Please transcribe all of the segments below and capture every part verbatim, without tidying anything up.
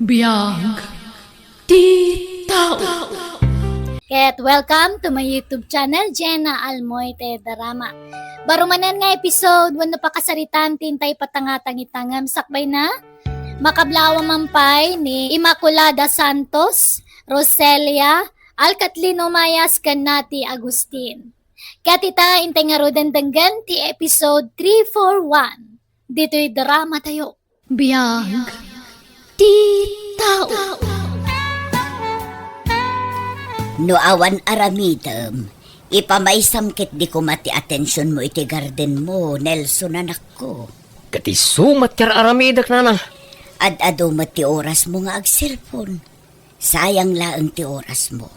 Biag ti tao. Ket welcome to my YouTube channel, Jenna Almoite Darama. Baro manen nga episode wenno pakasaritaan ti intay patangatang ita ngem sakbay na, makablawa man pay ni Immaculada Santos, Roselia, Alcatlino Mayas, ken Nati Agustin. Ket ita, intay ngaruden denggen ti episode three four one ditoy drama tayo. Biag ti tao. No awan aramidem, ipamaysam ketdi koma ti atensionmo iti gardenmo, Nelson, anakko. Ket isu met ti ar-aramidek, nanang. Ad-adu met ti orasmo nga agselpon. Sayang laeng ti orasmo.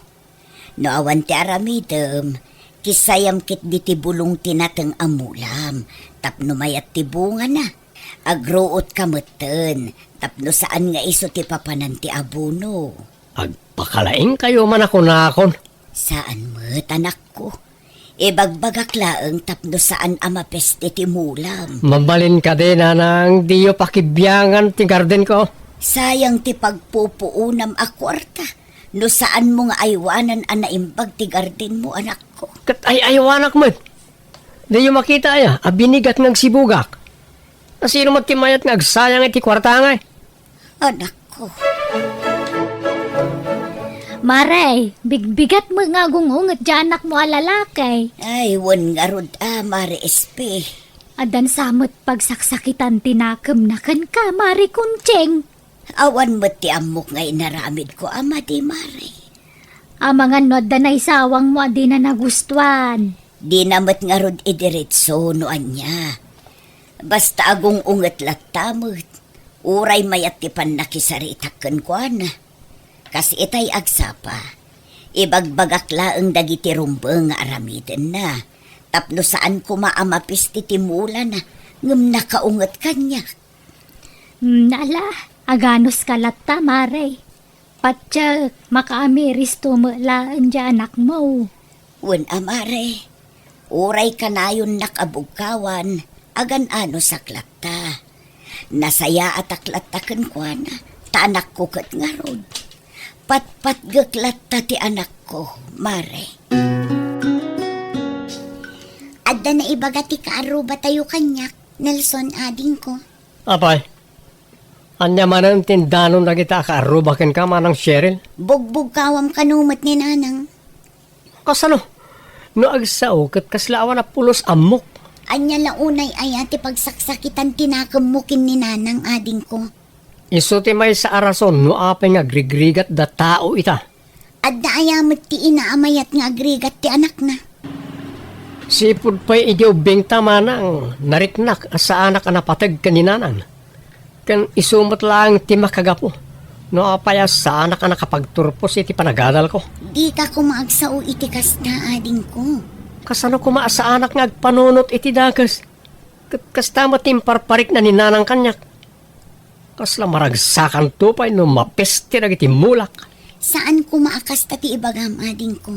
No awan ti aramidem, kisayam ketdi ti bulong ti nateng a mulam, tapno mayat ti bungana. Agruotka metten, tapno saan nga isu ti papanan ti abono. Agpakalaingkayo man a kunakon. Saan met, anakko. Ibagbagak laeng tapno saan a mapeste ti mulam. Mabalin kadi, nanang, diyo pakibiangan ti gardenko? Sayang ti pagpupuonam a kuarta no saanmo nga aywanan a naimbag ti gardenmo, anakko. Ket ay-aywanak met. Diyo makita aya a binigat nga agsibugak? Asino met ti mayat nga agsayang iti kuarta ngay? Anakko. Mare, bigbigat met nga agung-unget ti anakmo a lalaki. Ay, wen ngarud a, Mare Espe. Addan sa met pagsaksakitan ti nakemna kenka, Mare Kunching. Awan met ti ammok nga inaramidko a madi, Mare. Amangan no adda naisawangmo a dina nagustuan. Dina met ngarud idiretso no ania. Basta agung-unget latta met, uray mayat ti pannakisaritak kenkuana. Kas itay agsapa, ibagbagak laeng dagiti rumbeng nga aramidenna, tapno saan koma a mapiste ti mulana, ngem nakaunget kaniak. Hmm, ala, aganuska latta, Mare. Patiek, makaamiristo met laeng ti anakmo. Wen a, Mare, uray kanayonnak a bugkawan, agan-anusak latta. Nasayaatak latta kenkuana, ta anakko ket ngarud. Patpatgek latta ti anakko, Mare. Adda naibaga ti kaarrubatayo kaniak, Nelson, adingko. Apay, ania manen ti indanon dagita a kaarruba kenka, Manang Cheryl? Bugbugkawam kano met ni Nanang. Kasano? No agsao, ket kasla awan a pulos ammok. Ania la unay aya ti pagsaksakitan ti nakemmo ken ni Nanang, adingko? Isu ti maysa a rason no apay nga agrigrigat da tao ita. Adda aya met ti ina a mayat nga agrigat ti anakna? Sipud pay idi ubbingta, Manang, nariknak a saanak a napateg ken ni Nanang. Ken isu met laeng ti makagapu no apay a saanak a nakapagturpos iti panagadalko. Dika koma agsao iti kasta, adingko. Kasano koma a saanak nga agpanunot iti dakes? Ket kasta met ti imparparikna ni Nanang kaniak. Kasla maragsakanto pay no mapeste dagiti mulak. Saan koma a kasta ti ibagam, adingko.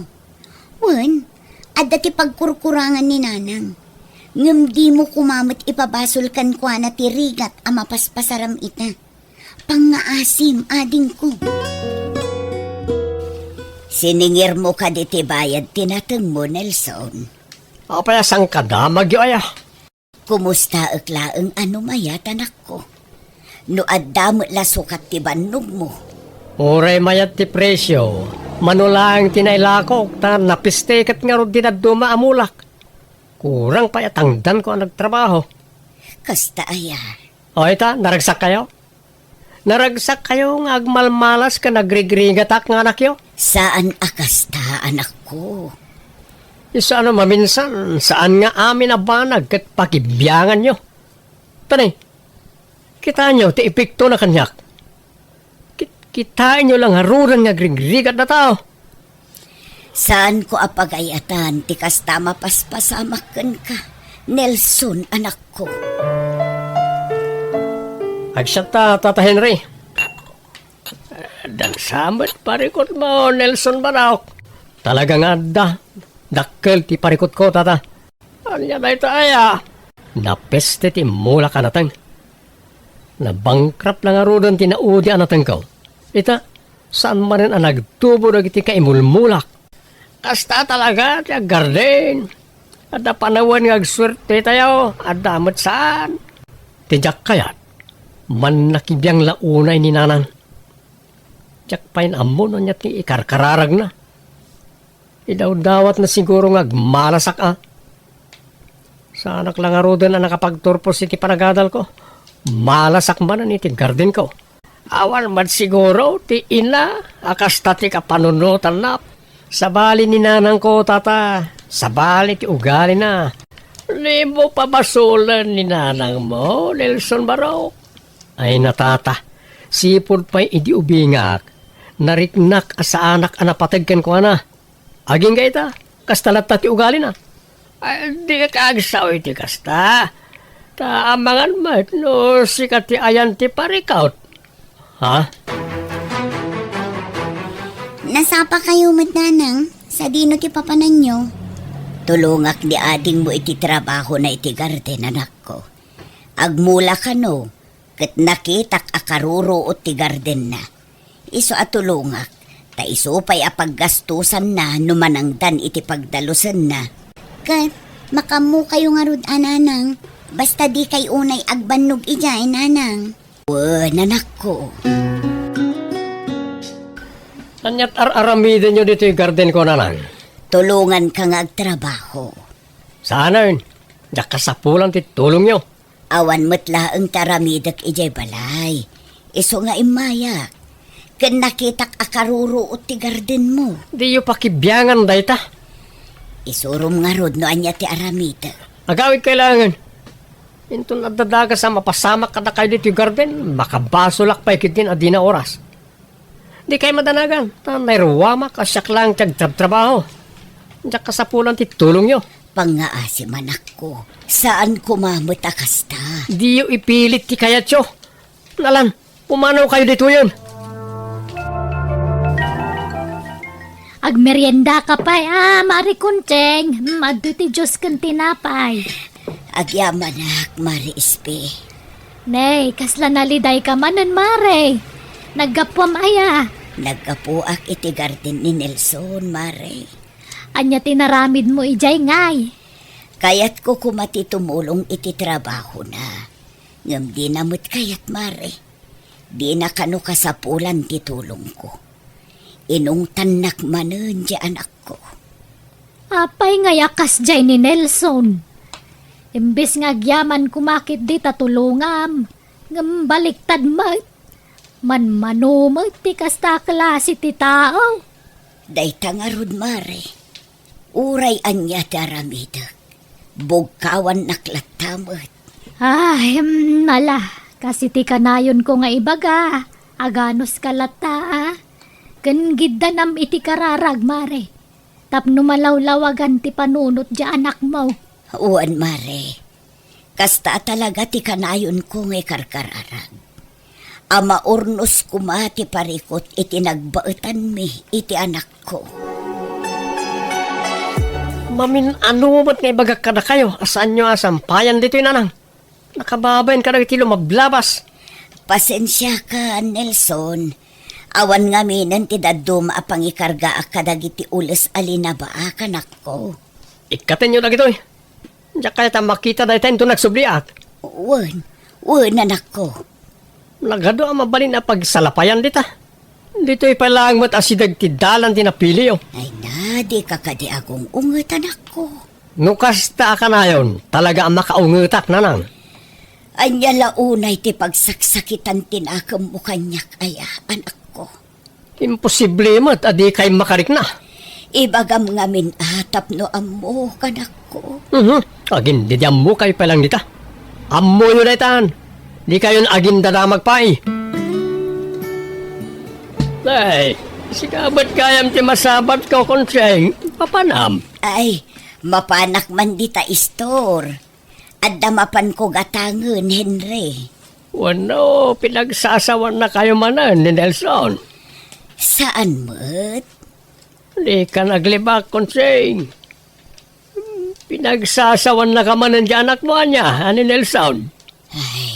Wen, adda ti pagkurkurangan ni Nanang. Ngem dimo koma met ipabasol kenkuana ti rigat a mapaspasaram ita. Pangngaasim, adingko. Siningirmo kadi ti bayad ti natengmo, Nelson? Apay a sangkadamagyo aya? Kumustaek laeng a no mayat, anakko? No adda met la sukat ti bannogmo? Uray mayat ti presio, mano laeng ti nailakok, ta napiste ket ngarud ti dadduma a mulak. Kurang pay a tangdanko a nagtrabaho. Kasta aya? O ita, naragsakkayo? Naragsakkayo nga agmalmalas ken agrigrigatak nga anakyo? Saan a kasta, anakko. Isu a no maminsan, saan nga amin a banag ket pakibianganyo. Tani, kitaenyo ti epektona kaniak. Kit-, kitaenyo la ngaruden nga agrigrigat dataw. Saanko a pagay-atan ti kasta a mapaspasamak kenka, Nelson, anakko. Agsiatta, Tata Henry. Adda sa met parikutmo, Nelson, manok. Talaga nga adda. Dakkel ti parikutko, Tata. Ania dayta aya? Napeste ti mulak a nateng. Nabankrupt la ngaruden ti naudi a natengko. Ita, saan manen a nagtubo dagiti kaimulmulak. Kasta talaga ti aggarden. Adda panawen nga agsuertetayo, adda met saan. Ti diak kayat, mannakibiang la unay ni Nanang. Diak pay ammo no ania ti ikarkararagna. Idawdawatna siguro nga agmalasak a. Saanak la ngaruden a nakapagturpos iti panagadalko. Malasak manen iti gardenko. Awan met siguro ti ina a kasta ti kapanunotanna. Sabali ni nanangko, tata. Sabali ti ugalina. Dimo pabasolen ni nanangmo, Nelson Barok. Ay na, tata. Sipud pay idi ubingak, nariknak a saanak a napateg kenkuana. Agingga ita, kasta latta ti ugalina. Ay, dika agsao iti kasta. Ta amangan met no sika ti ayan ti parikut. Ha? Nasapakayo met, Nanang. Sadino ti papananyo? Tulongak ni adingmo iti trabahona iti garden, anakko. Agmula kano, ket nakitak a karuruot ti gardenna. Isu a tulongak, ta isu pay a paggastosanna no manangdan iti pagdalusenna. Ket, makaammokayo ngarud a, Nanang, basta dikay unay agbannog idiay, Nanang. Wen, anakko. Ania't ar-aramidenyo ditoy gardenko, Nanang? Tulonganka nga agtrabaho. Saanen, diak kasapulan ti tulongyo. Awan met laeng ti aramidek idiay balay. Isu nga immayak. Ken nakitak a karuruot ti gardenmo. Diyo pakibiangan dayta. Isurom ngarud no ania ti aramidek. Agawidkayo laengen. Inton adda dagas a mapasamak kadakayo ditoy garden, makabasolak pay ketdin a dina oras. Dikay madanagan, ta nairuamak a siak laeng ti agtrabtrabaho. Diak kasapulan ti tulongyo. Pangngaasim, anakko. Saan koma met a kasta. Diyo ipilit ti kayatyo. Nalan, pumanawkayo ditoyen. Agmeriendaka pay, a, Mari Conching. Mm, adda ti juice ken tinapay. Agyamanak, Mari Espe. Nay, kasla nalidayka manen, Mari. Naggapuam aya? Naggapuak iti garden ni Nelson, Mari. Ania ti naramidmo idiay ngay? Kayatko koma ti tumulong iti trabahona. Ngem dina met kayat, Mari. Dina kano kasapulan ti tulongko. Inungtannak manen ti anakko. Apay ngay a kasdiay ni Nelson? Imbes nga agyaman koma ketdi ta tulongam, ngem baliktad met. Manmano met ti kasta a klase ti tao. Dayta ngarud, Mari. Uray ania ti aramidek, bugkawannak latta met. Ay, mm, ala, kas iti kanayonko nga ibaga, aganuska latta, a. Ken giddanam iti kararag, Mari, tapno malawlawagan ti panunot ti anakmo. Wen, Mari. Kasta talaga ti kanayonko nga ikarkararag. A maurnos koma ti parikut iti nagbaetanmi iti anakko. Mamin-ano met nga ibagak kadakayo a saanyo a sampayan ditoy, Nanang? Nakababain kadagiti lumablabas. Pasensiaka, Nelson. Awan ngaminen ti dadduma a pangikargaak kadagiti ules a linabaak, anakko. Ikkatenyo dagitoy. Diak kayat a makita dayta inton nagsubliak. Wen, wen, anakko. Nagadu a mabalin a pagsalapayan dita. Ditoy pay laeng met asideg ti dalan ti napiliyo. Ay na, dika kadi agung-unget, anakko. No kasta a kanayon, talaga a makaungetak, Nanang. Ania la unay ti pagsaksakitan ti nakemmo kaniak aya, anakko? Imposible met a dikay makarikna. Ibagam ngamin a tapno ammok, anakko. Mhm. Agin, didi ammokay pay lang dita. Ammoyo daytan. Dikayon agindadamag pay. Ay, sika met gayam ti masabatko, Conching. Mapanam. Ay, mapanak man dita, Istor. Adda mapanko gatangen, Henry. Wenno, pinagsasawannakayo manen ni Nelson? Saan met? Dika aglibak, Conching. Pinagsasawannaka manen ti anakmo ania, a ni Nelson? Ay.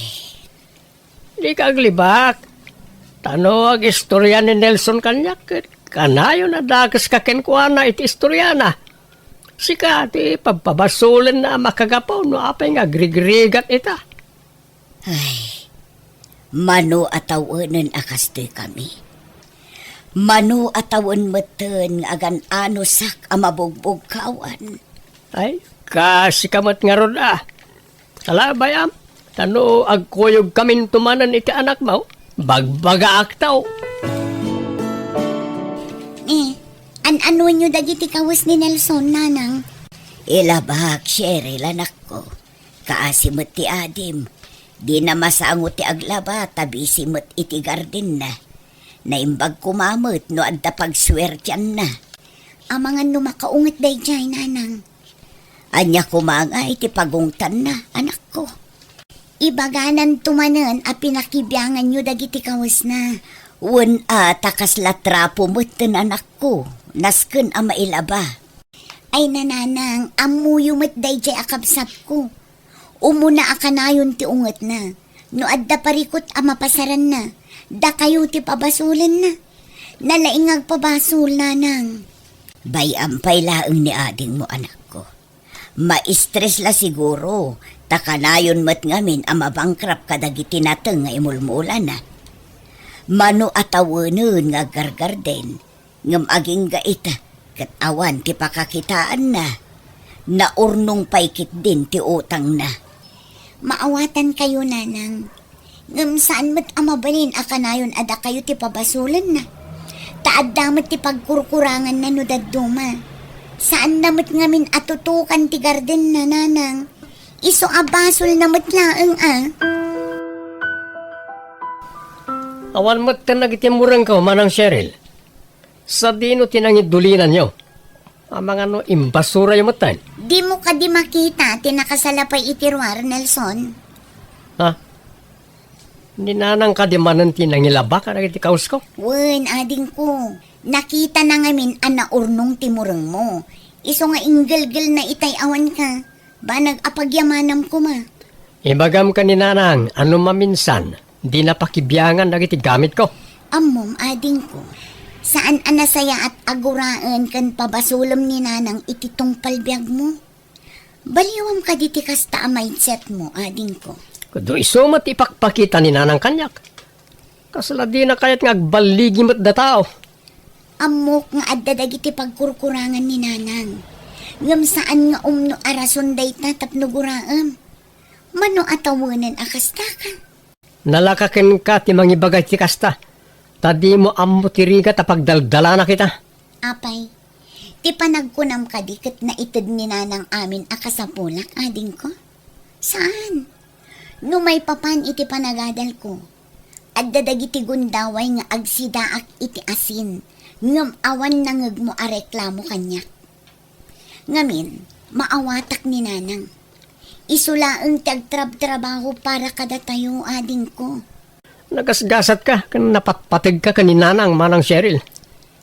Dika aglibak. Ta Ano agistorya ni Nelson kaniak, ket kanayon a dakeska kenkuana iti istoriana. Sika ti pabpabasulenna a makagapu no apay nga agrigrigat ita. Ay, mano a tawenen a kastoy kami. Mano a tawen metten nga agan-anusak a mabugbugkawan. Ay, kasika met ngarud a. Ala, bay-am, ta no agkuyogkaminto manen iti anakmo, bagbagaakto. Eh, an-anuenyo dagiti kawes ni Nelson, nanang? Ilabak, Cheryl, anakko. Kaasi met ti adim. Dina masango ti aglaba ta busy met iti gardenna. Naimbag koma met no adda pagsuertianna. Amangan no makaunget daydiay, nanang. Ania koma nga iti pagungtanna, anakko? Ibagananto manen a pinakibianganyo dagiti kawesna. Wen a, ta kasla trapo metten, anakko, nasken a mailaba. Ay, nanang, ammoyo met daydiay a kabsatko. Umuna a kanayon ti ungetna. No adda parikut a mapasaranna, dakayo ti pabasolenna. Nalaing nga agpabasol, nanang. Bay-am pay laeng ni adingmo, anakko. Maistres la siguro, ta kanayon met ngamin a mabankrupt kadagiti nateng nga imulmuolana. Mano a tawenen nga aggargarden, ngem agingga ita, ket awan ti pakakitaanna. Naurnong pay ketdin ti utangna. Maawatankayo, nanang. Ngem saan met a mabalin a kanayon a dakayo ti pabasolenna. Ta adda met ti pagkurkuranganna no dadduma. Saanna met ngamin a tutukan ti gardenna, nanang. Isu a basolna met laeng a. Awan met ken dagiti murengko, Manang Cheryl. Sadino ti nangidulinanyo? Amangan no imbasurayo metten? Dimo kadi makita ti nakasalapay iti ruar, Nelson? Ha? Ni nanang kadi manen ti nangilaba kadagiti kawsko? Wen, adingko. Nakitana ngamin a naurnong ti murengmo. Isu nga inggelgelna itay awanka. Banag a pagyamanam koma. Ibagam ken ni nanang a no maminsan, dina pakibiangan dagiti gamitko. Ammom, adingko, saan a nasayaat a guraen ken pabasolem ni nanang iti tungpal biagmo. Baliwam kadi ti kasta a mindsetmo, adingko. Kuno isu met ipakpakita ni nanang kaniak. Kasla dina kayat nga agballigi met datao. Ammok nga adda dagiti pagkurkurangan ni nanang. Ngem saan nga umno a rason dayta tapno guraem. Mano a tawenen a kastaka? Nalaka kenka ti mangibaga iti kasta, ta dimo ammo ti rigat a pagdaldalanak ita. Apay, ti panagkunam kadi ket naited ni nanang amin a kasapulak, adingko? Saan? No maipapan iti panagadalko, adda dagiti gundaway nga agsidaak iti asin, ngem awan nangngegmo a reklamo kaniak. Ngamin, maawatak ni nanang. Isu laeng ti agtrabtrabaho para kadatayo, adingko. Nagasgasatka ken napatpategka ken ni nanang, Manang Cheryl.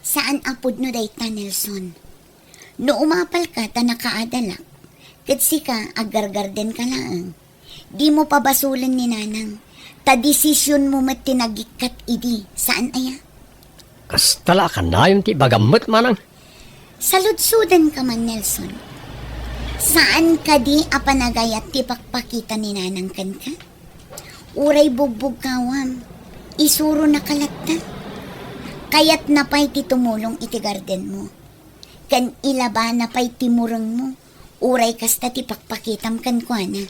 Saan a pudno dayta, Nelson. No umapalka ta nakaadalak, ket sika aggargardenka laeng, dimo pabasolen ni nanang, ta desisionmo met ti nagikkat idi, saan aya? Kasta la a kanayon ti ibagam met, manang. Saludsodanka man, Nelson. Saan kadi a panagayat ti pakpakita ni nanang kenka? Uray bugbugkawam, isuronaka latta. Kayatna pay ti tumulong iti gardenmo. Ken ilabana pay ti murengmo, uray kasta ti pakpakitam kenkuana.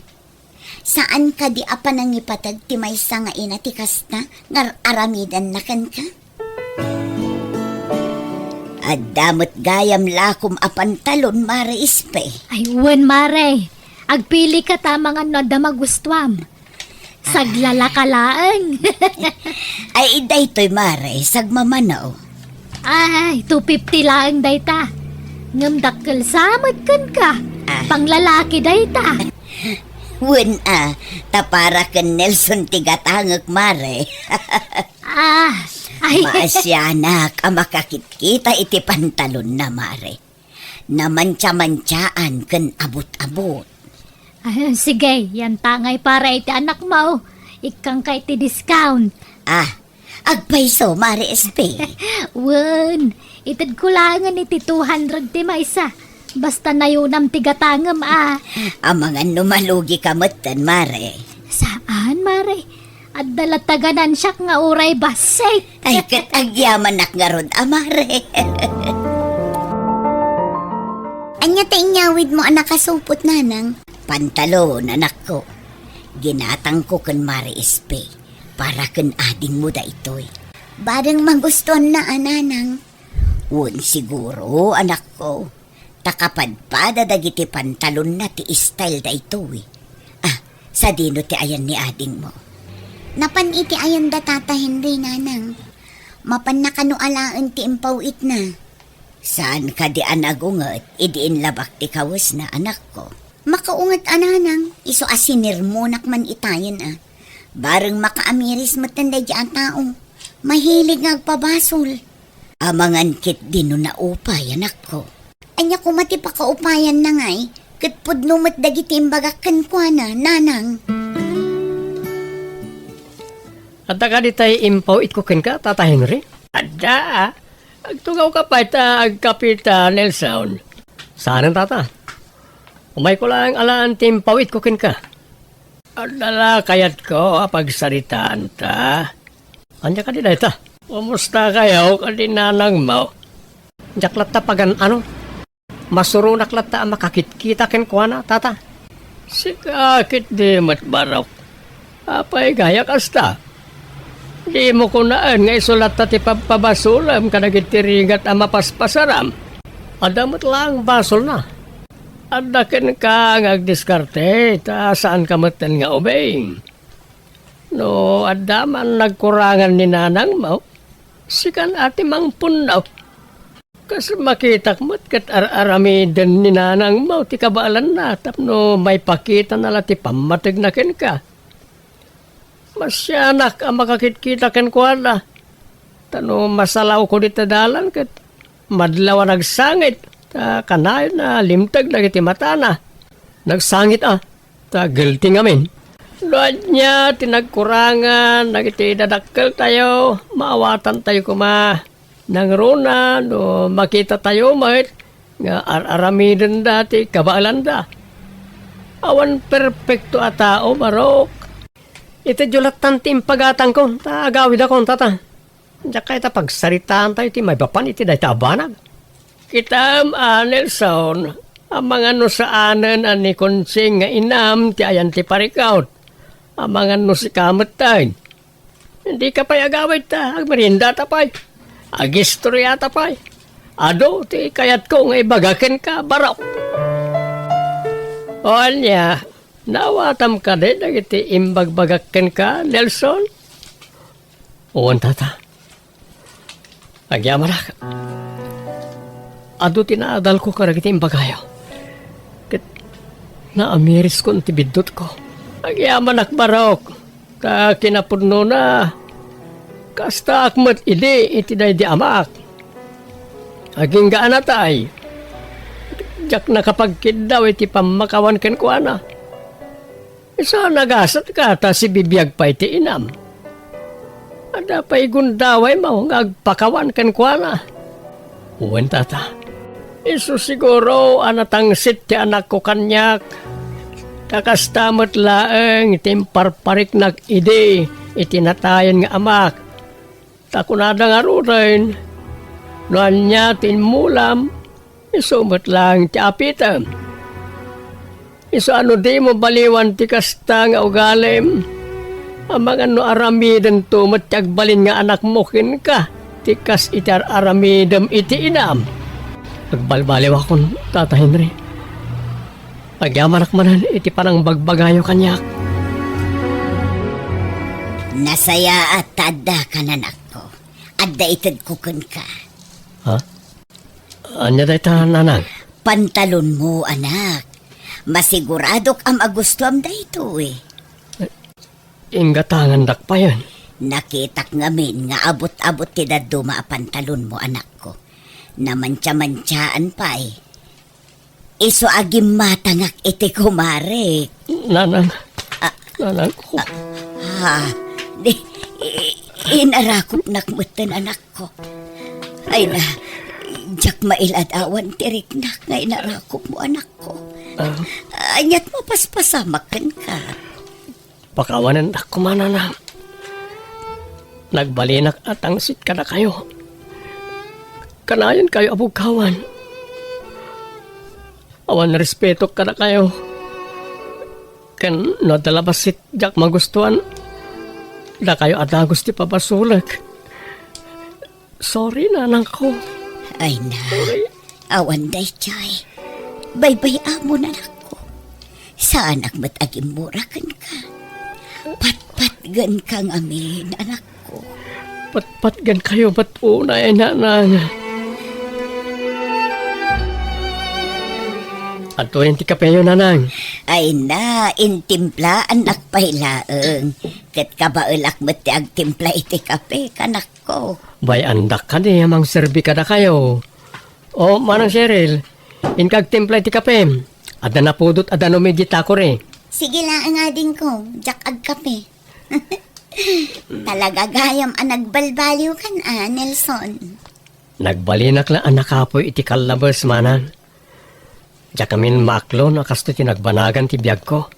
Saan kadi a panangipateg ti maysa nga ina ti kasta nga ar-aramidanna kenka? Adda met gayam lakom a pantalon, Mare Ispe. Ay, wen, Mare. Agpilika ta amangan no adda magustuam. Saglalaka laeng. Ay, daytoy, Mare, sagmamano. Ay, two fifty laeng dayta. Ngem dakkel sa met kenka. Ah. Panglalaki dayta. Wen a, ta para ken Nelson ti gatangek, Mare. Ah, ay. Maasianak a makakitkita iti pantalonna, Mare. Namantiamantiaan ken abut-abut. Ah, sige, yantangay para iti anakmo. Ikkangka iti discount. Ah, Agpayso, Mare Espe. Wen, itedko laengen iti two hundred ti maysa. Basta nayunam ti gatangem a. Amangan no malugika metten, Mare. Saan, Mare. Adda latta ganansiak nga uray bassit. Ay, ket agyamanak ngarud a, Mare. Ania ti inyawidmo a nakasupot, Nanang? Pantalon, anakko. Ginatangko ken Mare Espe para ken adingmo daytoy. Bareng magustuanna a, Nanang. Wen siguro, anakko. Ta kapadpada dagiti pantalonna ti style daytoy. Ah, sadino ti ayan ni adingmo? Napan iti ayanda Tata Henry, Nanang. Mapanna kano alaen ti impaw-itna. Saan kadi a nagunget idi inlabak ti kawesna, anakko? Makaunget a, Nanang, isu a sinirmonak man itayen a. Bareng makaamiris metten daydi a tao. Mahilig nga agpabasol. Amangan ketdi no naupay, anakko. Ania koma ti pakaupayanna ngay, ket pudno met dagiti imbagak kenkuana, Nanang. Adda kadi tay impaw-itko kenka, Tata Henry? Adda. Agtugawka pay ta agkapita, Nelson. Saanen, Tata. Umayko laeng alaen ti impaw-itko kenka. Adda la kayatko a pagsaritaanta. Ania kadi dayta? Kumusta kayo kadi nanangmo? Diak latta pagan-ano. Masuronak latta a makakitkita kenkuana, Tata. Sika ketdi met, Barok. Apay gayam kasta? Dimo kunaen nga isu latta ti pabpabasolem kadagiti rigat a mapaspasaram? Adda met laeng basolna. Adda kenka nga agdiskarte, ta saanka metten nga ubing. No adda man nagkurangan ni nanangmo, sikan a ti mangpunno. Kas makitak met ket ar-aramiden ni nanangmo ti kabaelanna tapno maipakitana la ti pammategna kenka. Masianak a makakitkita kenkuana. Ta no masalawko dita dalan ket madlaw a nagsangit, ta kanayon a limteg dagiti matana. Nagsangit a, ta guilty ngamin. No ania ti nagkurangan dagiti dadakkeltayo, maawatantayo koma. Nangruna no makitatayo met nga ar-aramidenda ti kabaelanda. Awan perpekto a tao, Barok. Itedyo lattan ti impagatangko, ta agawidakon, Tata. Diak kayat a pagsaritaantayo ti maipapan iti dayta a banag. Kitam a, Nelson, amangan no saanen a ni Conching nga inam ti ayan ti parikut. Amangan no sika metten. Dika pay agawid ta agmeriendata pay. Agistoriata pay. Adu ti kayatko nga ibaga kenka, Barok. O ania, naawatam kadi dagiti imbagbagak kenka, Nelson? Wen, Tata. Agyamanak. Adu ti naadalko kadagiti imbagayo. Ket naamiriskon ti biddutko. Agyamanak, Barok. Ta kinapudnona, kastaak met idi iti daydi amak. Agingga a natay, diak nakapagkiddaw iti pammakawan kenkuana. Isu a nagasatka ta sibibiag pay ti inam. Adda pay gundawaymo nga agpakawan kenkuana. Wen, Tata. Isu siguro a natangsit ti anakko kaniak, ta kasta met laeng ti imparpariknak idi iti natayen nga amak. Ta kunada ngaruden, no ania ti immulam, isu met laeng ti apitem. Isu a no dimo baliwan ti kasta nga ugalim, amangan no aramidento met ti agbalin nga anakmo kenka, ti kas iti ar-aramidem iti inam. Agbalbaliwakon, Tata Henry. Agyamanak manen iti panangbagbagayo kaniak. Nasayaat ta addaka, nanakko. Adda itedko kenka. Ha? Ania dayta, nanang? Pantalonmo, anak. Masiguradok a magustuam daytoy. Inggatangandak payen. Nakitak ngamin nga abut-abut ti dadduma a pantalonmo, anakko. Namantiamantiaan pay. Isu a gimmatangak iti kumarek. Nanang. Ah. Nanang ko. Ah, di, i-, Inarakupnak metten, anakko. Ay na, diak mailadawan ti riknak nga inarakupmo, anakko. Ah. Ania't mapaspasamak kenka? Pakawanendak koma, nanang. Nagbalinak a tangsit kadakayo. Kanayonkayo a bugkawan. Awan respetok kadakayo. Ken no adda la bassit diak magustuan, dakayo a dagus ti pabasolek. Sorry, nanangko. Ay na, awan daytoy. Baybay-amon, anakko. Saanak met a gimmura kenka. Patpatgenka ngamin, anakko. Patpatgenkayo met unay, nanang. Adtoyen ti kapeyo, nanang. Ay na, intimplaannak pay laeng. Ket kabaelak met ti agtimpla iti kape, anakko. Bay-andak kadi a mangserbi kadakayo. O, Manang Cheryl, inka agtimpla iti kape. Adda napudot a danum iti takuri. Sige laeng, adingko, diak agkape. Talaga gayam a nagbalbaliwkan a, Nelson. Nagbalinak la a nakapuy iti kallabes, manang. Diak ngamin maaklon a kastoy ti nagbanagan ti biagko.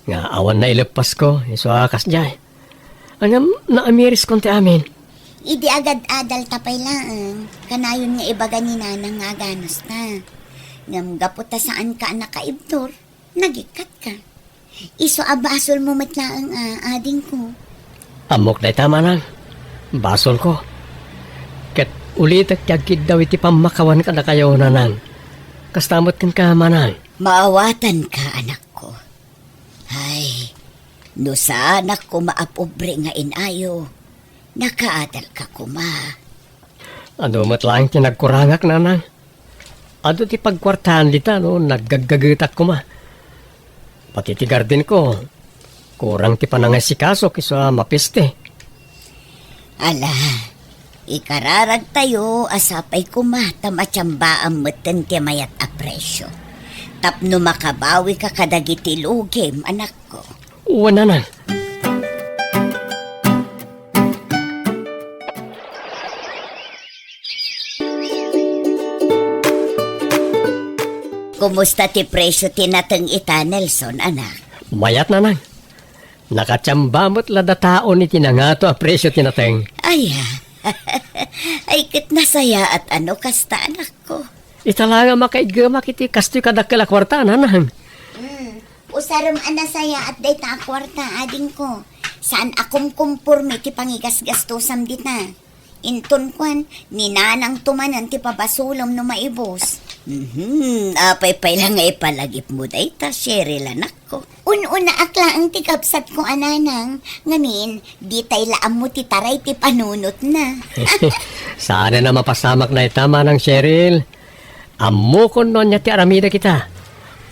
Nga awan naileppasko, isu a kasdiay. Ngem naamiriskon ti amin. Idi agad-adalta pay laeng, kanayon nga ibaga ni nanang nga aganusta. Ngem gapu ta saanka a nakaibtur, nagikkatka. Isu a basolmo met laeng a, adingko. Ammok dayta, manang. Basolko. Ket ulitek ti agkiddaw iti pammakawan kadakayo, nanang. Kasta met kenka, manang. Maawatanka, anakko. Ay, no saanak koma a pobre nga inayo, nakaadalka koma. Adu met laeng ti nagkurangak, nanang. Adu ti pagkuartaan dita no naggaggagetak koma. Pati ti gardenko, kurang ti panangasiasiko isu a mapeste. Ala, ikararagtayo a sapay koma ta matiambaam metten ti mayat a presio. Tapno makabawika kadagiti lugim, anakko. Wen, nanang. Kumusta ti presio ti nateng ita, Nelson, anak? Mayat, nanang. Nakatiamba met la dataon iti nangato a presio ti nateng. Ay, ah. Ay, ket nasayaat a no kasta, anakko. Ita la nga makaiggemak iti kastoy kadakkel a kuarta, nanang. Mm. Usarem a nasayaat dayta a kuarta, adingko. Saan a kumkumporme ti pangigasgastosam dita. Inton kuan, ni nanangto manen ti pabasolem no maibus. Mhm, apay pay la nga ipalagipmo dayta, Cheryl, anakko. Un-unaak laeng ti kabsatko a nanang, ngamin, ditay la ammo ti taray ti panunotna. Saanen a mapasamak dayta, Manang Cheryl. Ammokon no ania ti aramidek ita.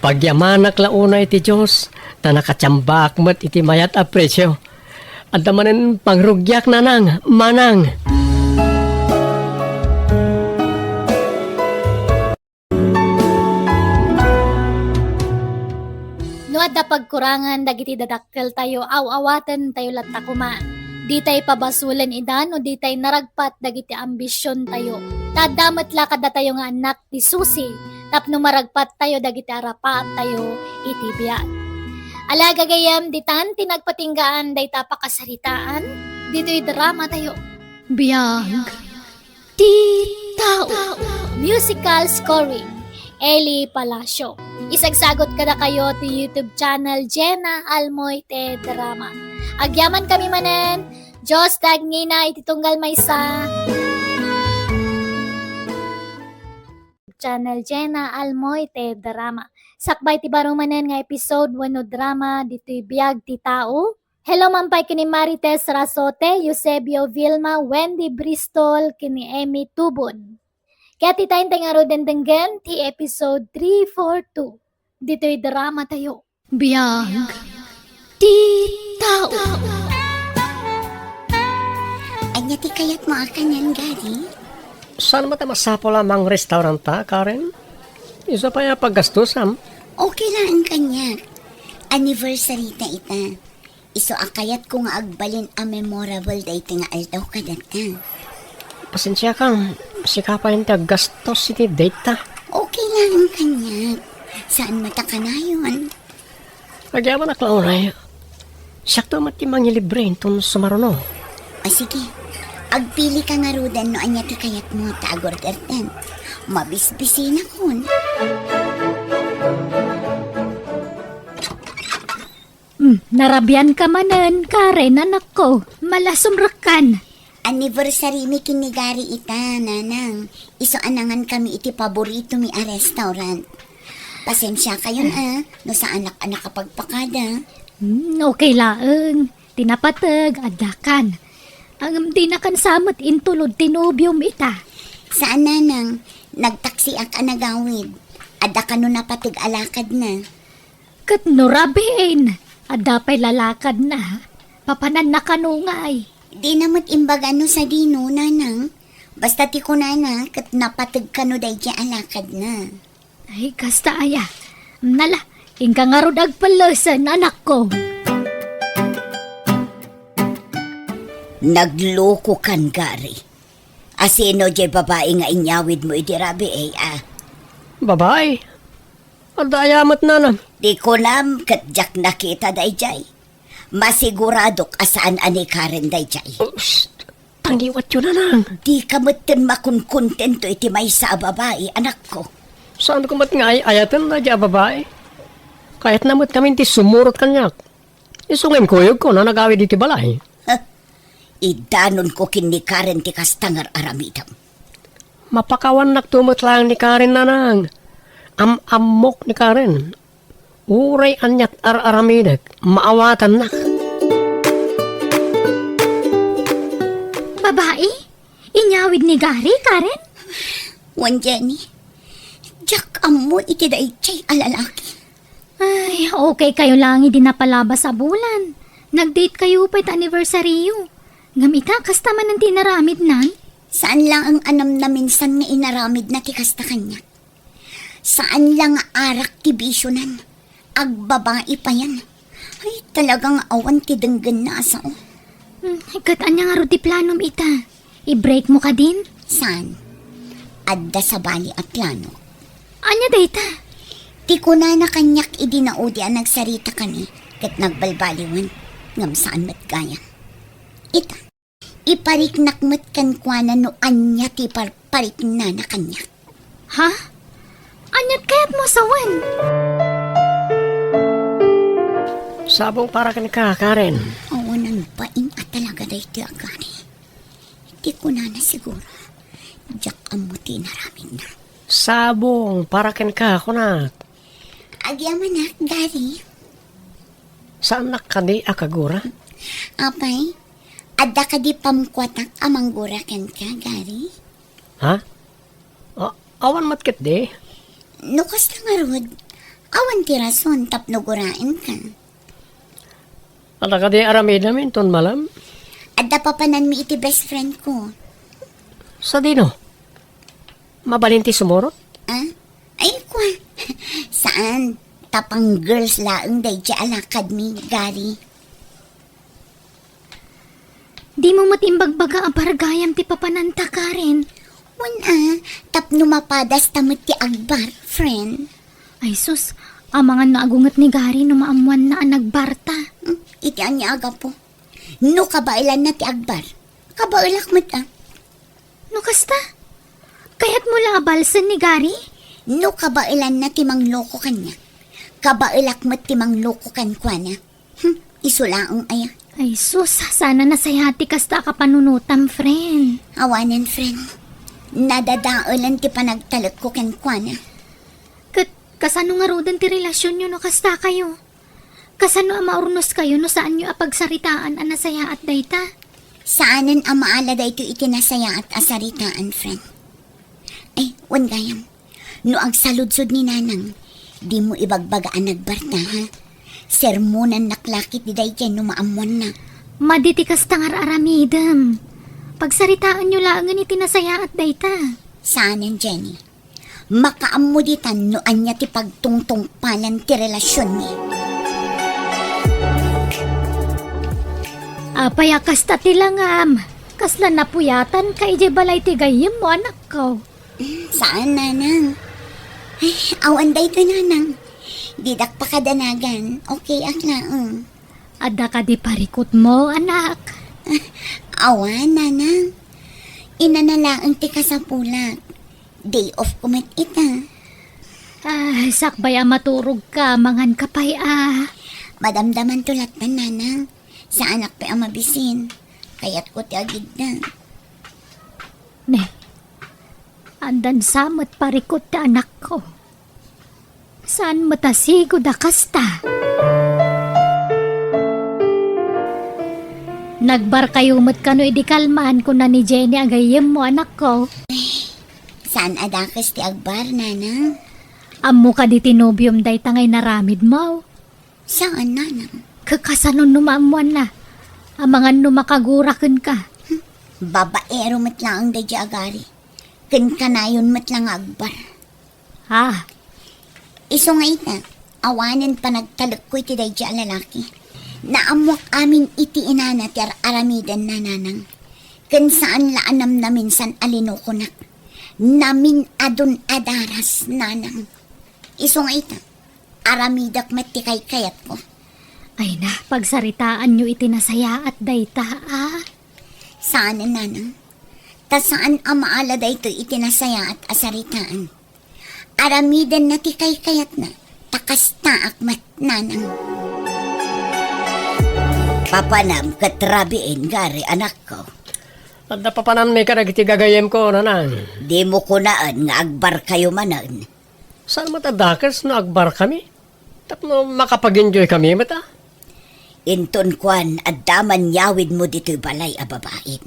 Pagyamanak la unay iti Dios, ta nakatiambaak met iti mayat a presio. Adda manen pangrugiak, nanang, manang. No adda pagkurangan dagiti dadakkeltayo, aw-awatentayo latta koma. Ditay pabasolen ida no ditay naragpat dagiti ambisiontayo. Ta adda met la kadatayo nga annak ti susi tapno maragpattayo dagiti arapaattayo iti biag. Ala, gagayyem, ditan ti nagpatinggaan dayta a pakasaritaan ditoy dramatayo. Biag ti tao. Musical scoring, Eli Palacio. Isagsagot kadakayo ti YouTube channel Jenna Almoite Drama. Agyamankami manen, Dios ti agngina iti tunggal maysa. Channel Jenna Almoite Drama. Sakbay ti baro manen nga episode wenno drama ditoy Biag ti Tao. Hello man pay ken ni Marites Rasote, Eusebio Vilma, Wendy Bristol, ken ni Emmy Tubon. Ket ita intay ngaruden denggen ti episode three four two ditoy dramatayo. Biag ti tao. Ania ti kayatmo a kanian, Gary? Saan met a masapul a mangrestauranta, Karen? Isu pay a paggastosam. Okay laeng kaniak. Anniversary ta ita. Isu a kayatko nga agbalin a memorable daytoy nga aldaw kadata. Pasensiakam, sika pay ti aggastos iti date ta. Okay lang kaniak. Saan met a kanayon? Agyamanak la unay. Siakto met ti mangilibre inton sumaruno. O sige, agpilika ngaruden no ania ti kayatmo ta agordertan. Mabisbisinakon. Hmm, narabianka manen, Karen, anakko. Malasumrekkan. Anniversary mi ken ni Gary ita, nanang. Isu a nangankami iti paboritomi a restaurant. Pasensiakayon a, no saanak a nakapagpakada. Hmm, okay laeng. Ti napateg, addakan. Ngem dinakan sa met intulod ti nobiom ita. Saan, nanang. Nagtaksiak a nagawid. Adda kano napateg a lakadna. Ket no rabin, adda pay lalakadna, papananna kano ngay? Dina met imbaga no sadino, nanang. Basta ti kunana, ket napateg kano daydiay a lakadna. Ay, kasta aya. Nala, inka ngarud agpellesen, anakko. Naglokokan, Gary. Asino diay babai nga inyawidmo idi rabii, a? Babai? Adda aya met, nanang? Ti kunam, ket diak nakita daydiay. Masiguradok a saan a ni Karen daydiay. Us, tangiwatyo, nanang. Dika metten makonkontento iti maysa a babai, anakko. Saanko met nga ay-ayaten daydiay a babai. Kayatna met ngamin ti sumurot kaniak. Isu nga inkuyogko no nagawid iti balay. Ha? Idanonko ken ni Karen ti kasta nga ar-aramidem. Mapakawannakto met laeng ni Karen, nanang. Am-ammok ni Karen. Uray aniat ar-aramidek, maawatannak. Babai? Inyawid ni Gary, Karen? Wen, Jenny. Diak ammo iti daydiay a lalaki. Ay, okay kayo lang idi napalabas a bulan. Nag-date kayo pay ta anniversaryo. Ngem ita, kasta manen ti inaramidnan? Saan laeng a namnaminsan nga inaramidna ti kasta kaniak. Saan la nga arak ti bisionan. Agbabai payen. Ay, talaga nga awan ti denggenna a sao. Hmm, ket ania ngarud ti planom ita? I-break mo kadin? Saan? Adda sabali a plano. Ania dayta? Ti kunana kaniak idi naudi a nagsaritakami ket nagbalbaliwen, ngem saan met gayam. Ita, ipariknak met kenkuana no ania ti par-, pariknana kaniak. Ha? Aniat kayatmo a sawen? Sabong para kenka, Karen. Awanan bain a talaga daytoy a Gary. Ti kunana siguro, diak ammo ti inaramidna. Sabong para kenka, kunak. Agyamanak, Gary. Saannak kadi a kagura? Apay, adda kadi pamkuatak a manggura kenka, Gary? Ha? A-, awan met ketdi. No kasta ngarud, awan ti rason tapno guraenka. Adda kadi aramidem inton malem? Adda papananmi iti best friend ko. Sadino? Mabalin ti sumurot? Ah? Ay, kwa. Saan? Tapang girls laeng daydiay a lakadmi, Gary. Dimo met imbagbaga a bargayam ti papananta, Karen? Wen a, tapno mapadasta met ti agbar, friend. Ay sus, amangan no agunget ni Gary no maammoanna a nagbarta. Hmm, iti ania a gapu? No kabaelanna ti agbar, kabaelak met a. No kasta? Kayatmo la a balsen ni Gary? No kabaelanna ti mangloko kaniak, kabaelak met ti mangloko kenkuana. Hmm, isu laeng aya. Ay sus, saan a nasayaat ti kasta a kapanunotam, friend. Awanen, friend. Nadadaelen ti panagtalekko kenkuana. Ket kasano ngaruden ti relasionyo no kasta kayo? Kasano a maurnos kayo no saanyo a pagsaritaan a nasayaat dayta? Saanen a maala daytoy iti nasayaat a saritaan, friend. Ay, wen gayam. No agsaludsod ni Nanang, dimo ibagbaga a nagbarta, ha? Sermonannak la ketdi daydiay no maammoanna. Madi ti kasta nga ar-aramidem. Pagsaritaenyo laengen iti nasayaat dayta. Saanen, Jenny. Makaammo ditan no ania ti pagtungtungpalan ti relasionmi. Apay a kasta ti langam? Kasla napuyatanka idiay balay ti gayyemmo, anakko? Mm, saan, nanang. Ay, awan daytoy, nanang. Didak pakadanagan. Okay ak laeng. Adda kadi parikutmo, anak? Awan, nanang. Inana laeng ti kasapulak. Day off ko met ita. Ah, sakbay a maturogka, manganka pay a. Madamdamanto lattan, nanang. Saanak pay a mabisin. Kayatko ti agidda. Ne, addan sa met parikut ti anakko. Saan met a sigud a kasta? Nagbarkayo met kano idi kalman, kuna ni Jenny a gayyemmo, anakko? Saan a dakes ti agbar, nanang? Ammo kadi ti nobiom dayta nga inaramidmo? Saan, nanang. Ka-, kasano no maammoanna? Amangan no makagura kenka. Hmm. Babaero met laeng daydiay a gari. Ken kanayon met la nga agbar. Ah. Isu nga ita, awanen panagtalekko iti daydiay a lalaki. Naammoak amin iti inana ti ar-aramidenna, nanang. Ken saan la a namnaminsan a linukonak. Namin-adun a daras, nanang. Isu nga ita, aramidek met ti kaykayatko. Ay na, pagsaritaanyo iti nasayaat dayta, a? Saan, nanang. Ta saan a maala daytoy iti nasayaat a saritaan. Aramidenna ti kaykayatna, ta kastaak met, nanang. Papanam ket rabiin, Gary, anakko. Adda papananmi kadagiti gagayyemko, nanang. Dimo kunaen nga agbarkayo manen. Saan met a dakes no agbarkami? Tapno makapag-enjoy kami met, a? Inton kuan, adda man yawidmo ditoy balay a babain.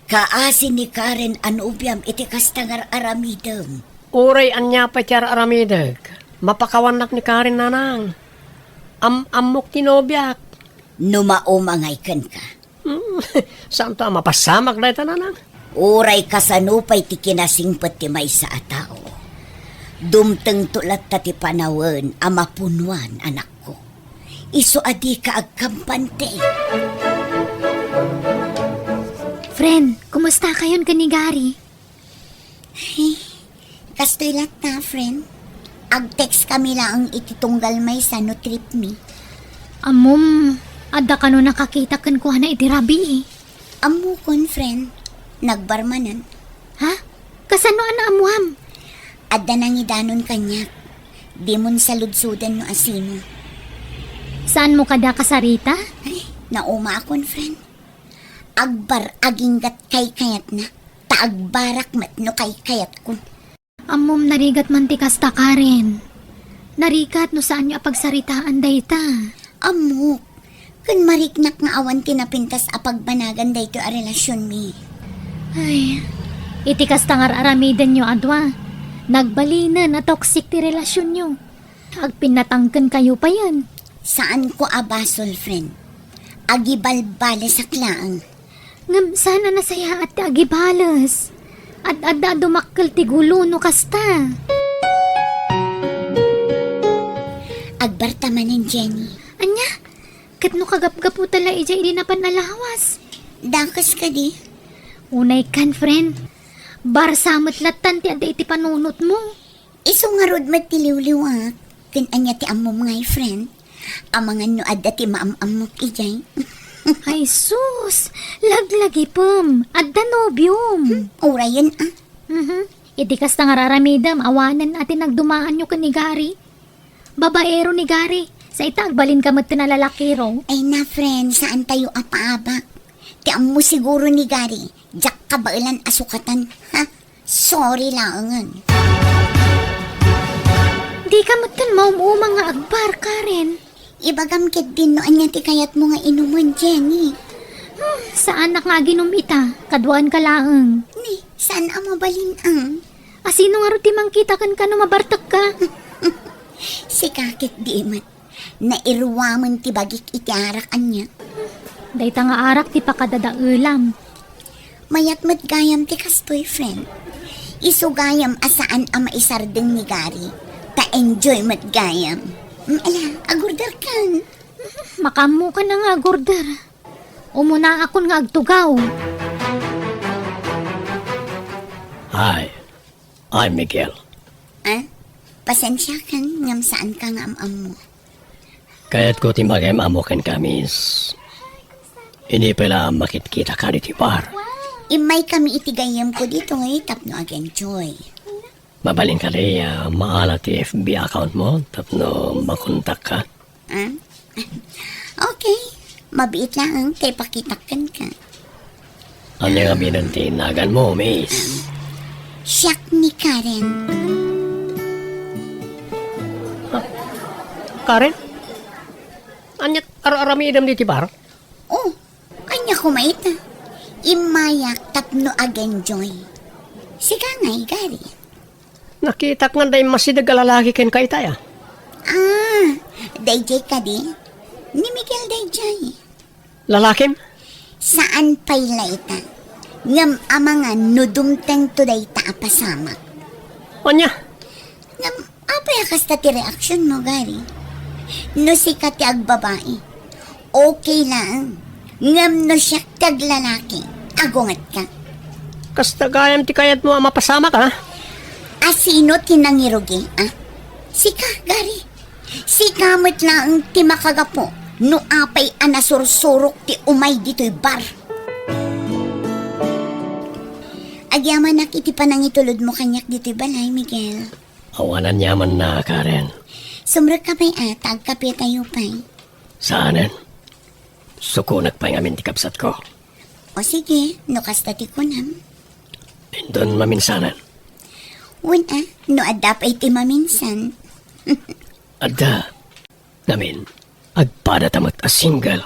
Kaasi ni Karen a nobiam iti kasta nga ar-aramidem. Uray ania pay ti ar-aramidek, mapakawannak ni Karen, nanang. Am-ammok ti nobiak. No maumangay kenka, Hmm, saanto a mapasamak dayta, nanang? Uray kasano pay ti kinasingpet ti maysa a tao, dumtengto latta ti panawen a mapunuan, anakko. Isu a dika agkampante. Friend, kumusta kayon ken ni Gary? Ay, kastoy latta, friend. Ag-text kami laeng iti tunggal maysa no trip mi. Ammom, adda kano nakakita kenkuana iti rabii? Ammokon, friend. Nagbar manen. Ha? Kasano a naammuam? Adda nangidanon kaniak. Dimon saludsoden no asino. Saanmo kada kasarita? Ay, naumaakon, friend. Agbar aginggat kaykayatna, ta agbarak met no kaykayatko. Ammom, narigat man ti kasta, Karen. Narigat no saanyo a pagsaritaan dayta. Ammok, ken mariknak nga awan ti napintas a pagbanagan daytoy a relasionmi. Ay, iti kasta nga ar-aramidenyo a dua, nagbalinen a toxic ti relasionyo. Agpinnatangkenkayo payen. Saanko a basol, friend. Agibalbalesak laeng. Ngem saan a nasayaat ti agibales. Ad-adda a dumakkel ti gulo no kasta. Agbarta manen, Jenny. Ania? Ket no kagapgaputa la idiay idi napan a lawas? Dakes kadi? Unay kan, friend. Barsa met lattan ti adda iti panunotmo. Isu ngarud met ti liwliwak. Ken ania ti ammom ngay, friend? Amangan no adda ti maam-ammok idiay. Ay sus! Laglagipem! Adda nobiom! Hmm, urayen, a. Mhm. Iti kasta nga ar-aramidem, awanen a ti nagdumaanyo ken ni Gary. Babaero ni Gary. Sa ita, agbalinka met ti nalalakiro. Ay na, friend, saantayo a paabak. Ti ammo siguro ni Gary, diak kabaelan a sukatan. Ha? Sorry laengen. Dika met ken maum-umang nga agbar, Karen. Ibagam ketdin no ania ti kayatmo nga inumen, Jenny. Hmm, saanak nga aginum ita, kaduaenka laeng. Ni, saan a mabalin, ang? Asino ngarud ti mangkita kenka no mabartekka? Sika ketdi met. Nairuamen ti bagik iti arak, ania? Dayta nga arak ti pakadadaelam. Mayat met gayam ti kastoy, friend. Isu gayam a saan a maisardeng ni Gary. Ta enjoy met gayam. Mm, ala, agorderkan. Makaammokan a nga agorder. Umunaakon nga agtugaw. Hi, I'm Miguel. Ah? Pasensiakan ngem saanka nga am-ammo. Kayatko ti mangam-ammo kenka, miss. Idi pay la a makitkitaka ditoy bar. Immaykami iti gayyemko ditoy tapno ag-enjoy. Mabalin kadi a maala ti F B account mo tapno makontakka? Ah? Okay. Mabiit laeng ta ipakitak kenka. Ania ngamin ti naganmo, miss? Siak ni Karen. Karen? Ania ar-aramidem ditoy bar? Oh, ania koma ita? Immayak tapno ag-enjoy. Sika ngay, Gary? Nakitak nga adda immasideg a lalaki kenka ita, a. Ah, daydiay kadi? Ni Miguel daydiay. Lalakim? Saan pay la ita. Ngem amangan no dumtengto dayta a pasamak. Ania? Ngem apay a kasta ti reaksionmo, Gary? No sika ti agbabai, okay laeng. Ngem no siak ti aglalaki, agungetka. Kasta gayam ti kayatmo a mapasamak, a? A sino ti nangirugi, a? Sika, Gary. Sika met laeng ti makagapu no apay a nasursurok ti umay ditoy bar. Agyamanak iti panangitulodmo kaniak ditoy balay, Miguel. Awan aniamanna, Karen. Sumrekka pay a, ta agkapetayo pay. Saanen. Sukonek pay ngamin ti kabsatko. O sige, no kasta ti kunam. Inton maminsanen. Wen a, no adda pay ti maminsan. Adda. Ngamin, agpadata met a single.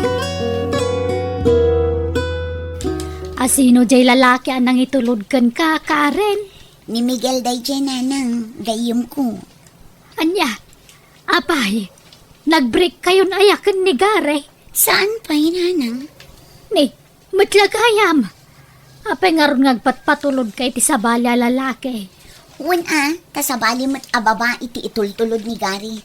A sino jay lalaki a nangitulod kenka, Karen? Ni Miguel dayjay, nanang, gayyemko. Ania? Apay, nag-break kayon aya ken ni Gary? Saan pay, nanang? Ni, met la gayam. Apay ngarud nga agpatpatulodka iti sabali a lalaki? Wen a, ta sabali met a babai ti itultulod ni Gary.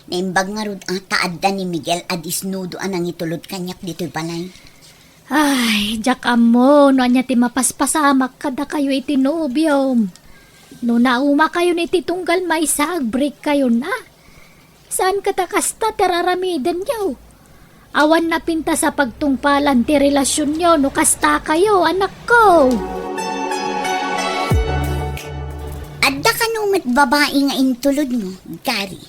Naimbag ngarud a ta adda ni Miguel a disnudo a nangitulod kaniak ditoy balay. Ay, diak ammo no ania ti mapaspasamak kadakayo iti nobiom. No naumakayon iti tunggal maysa, agbreak kayon a. Saan ket a kasta ti ar-aramidenyo? Awan napintas a pagtungpalan ti relasionyo no kasta kayo, anakko. Adda kano met babai nga intulodmo, Gary?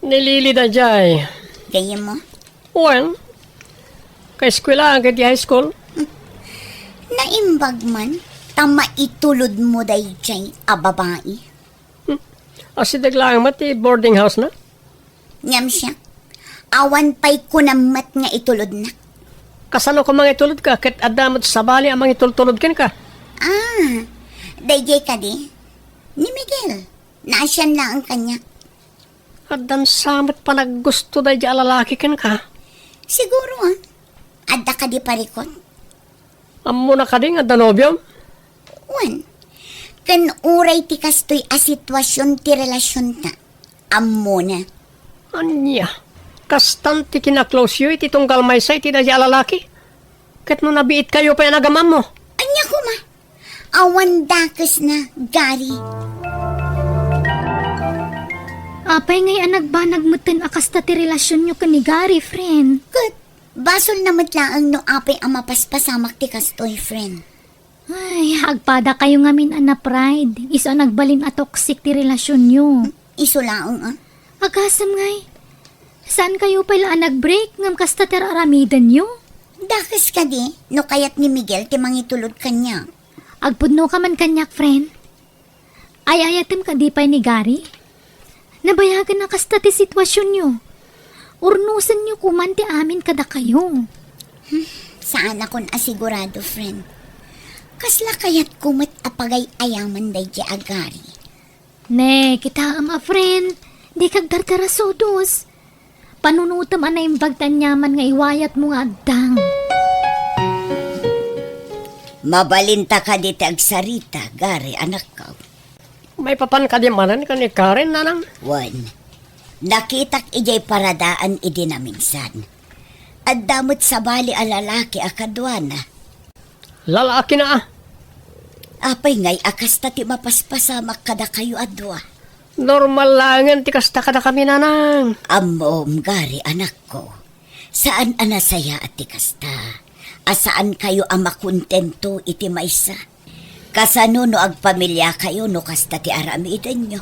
Ni Lily dayjay. Gayyemmo? Wen, kaeskuelaan ket ti high school. Naimbag man, ta maitulodmo dayjay a babai. Hmm. Asideg laeng met ti boarding house na? Ngem siak, awan pay kunam met nga itulodnak. Kasano koma nga itulodka ket adda met sabali a mangitultulod kenka? Ah, dayjay kadi? Ni Miguel, naasian laeng kaniak. Addan sa met panaggusto dayjay a lalaki kenka? Siguro, ah. Adda kadi parikut? Ammona kadi nga adda nobiom? Wen, ken uray ti kastoy a situasion ti relasionta, ammona. Ania? Kastan ti kinaklosyo iti tunggal maysa iti dayjay a lalaki? Ket no nabiitkayo pay a nagamammo? Ania koma? Awan dakesna, Gary. Apay ngay a nagbanag metten a kasta ti relasionyo ken ni Gary, friend? Ket basolna met laeng no apay a mapaspasamak ti kastoy, friend. Ay, agpadakayo ngamin a na-pride. Isu a nagbalin a toxic ti relasionyo. Isu laeng, ah. Agasem ngay. Saan kayo pay la a nag-break ngem kasta ti ar-aramidenyo? Dakes kadi no kayat ni Miguel ti mangitulod kaniak. Agpudnoka man kaniak, friend. Ay-ayatem kadi pay ni Gary? Nabayagen a kasta ti situasionyo. Urnosenyo koman ti amin kadakayo. Hmm, saanakon a sigurado, friend. Kasla kayatko met a pagay-ayaman daydi a Gary. Ne, kitaem a friend, dika agtartarasudos. Panunotem a naimbag ti aniaman nga iwayatmo nga agdang. Mabalinta kadi ti agsarita, Gary, anakko. Maipapan kadi manen ken ni Karen, nanang? Wen, nakitak idiay paradaan idi naminsan. Adda met sabali a lalaki a kaduana. Lalakina, a. Apay ngay a kasta ti mapaspasamak kadakayo a dua? Normal laengen ti kasta kadakami, nanang. Ammom, Gary, anakko. Saan a nasayaat ti kasta. A saankayo a makontento iti maysa. Kasano no agpamiliakayo no kasta ti aramidenyo?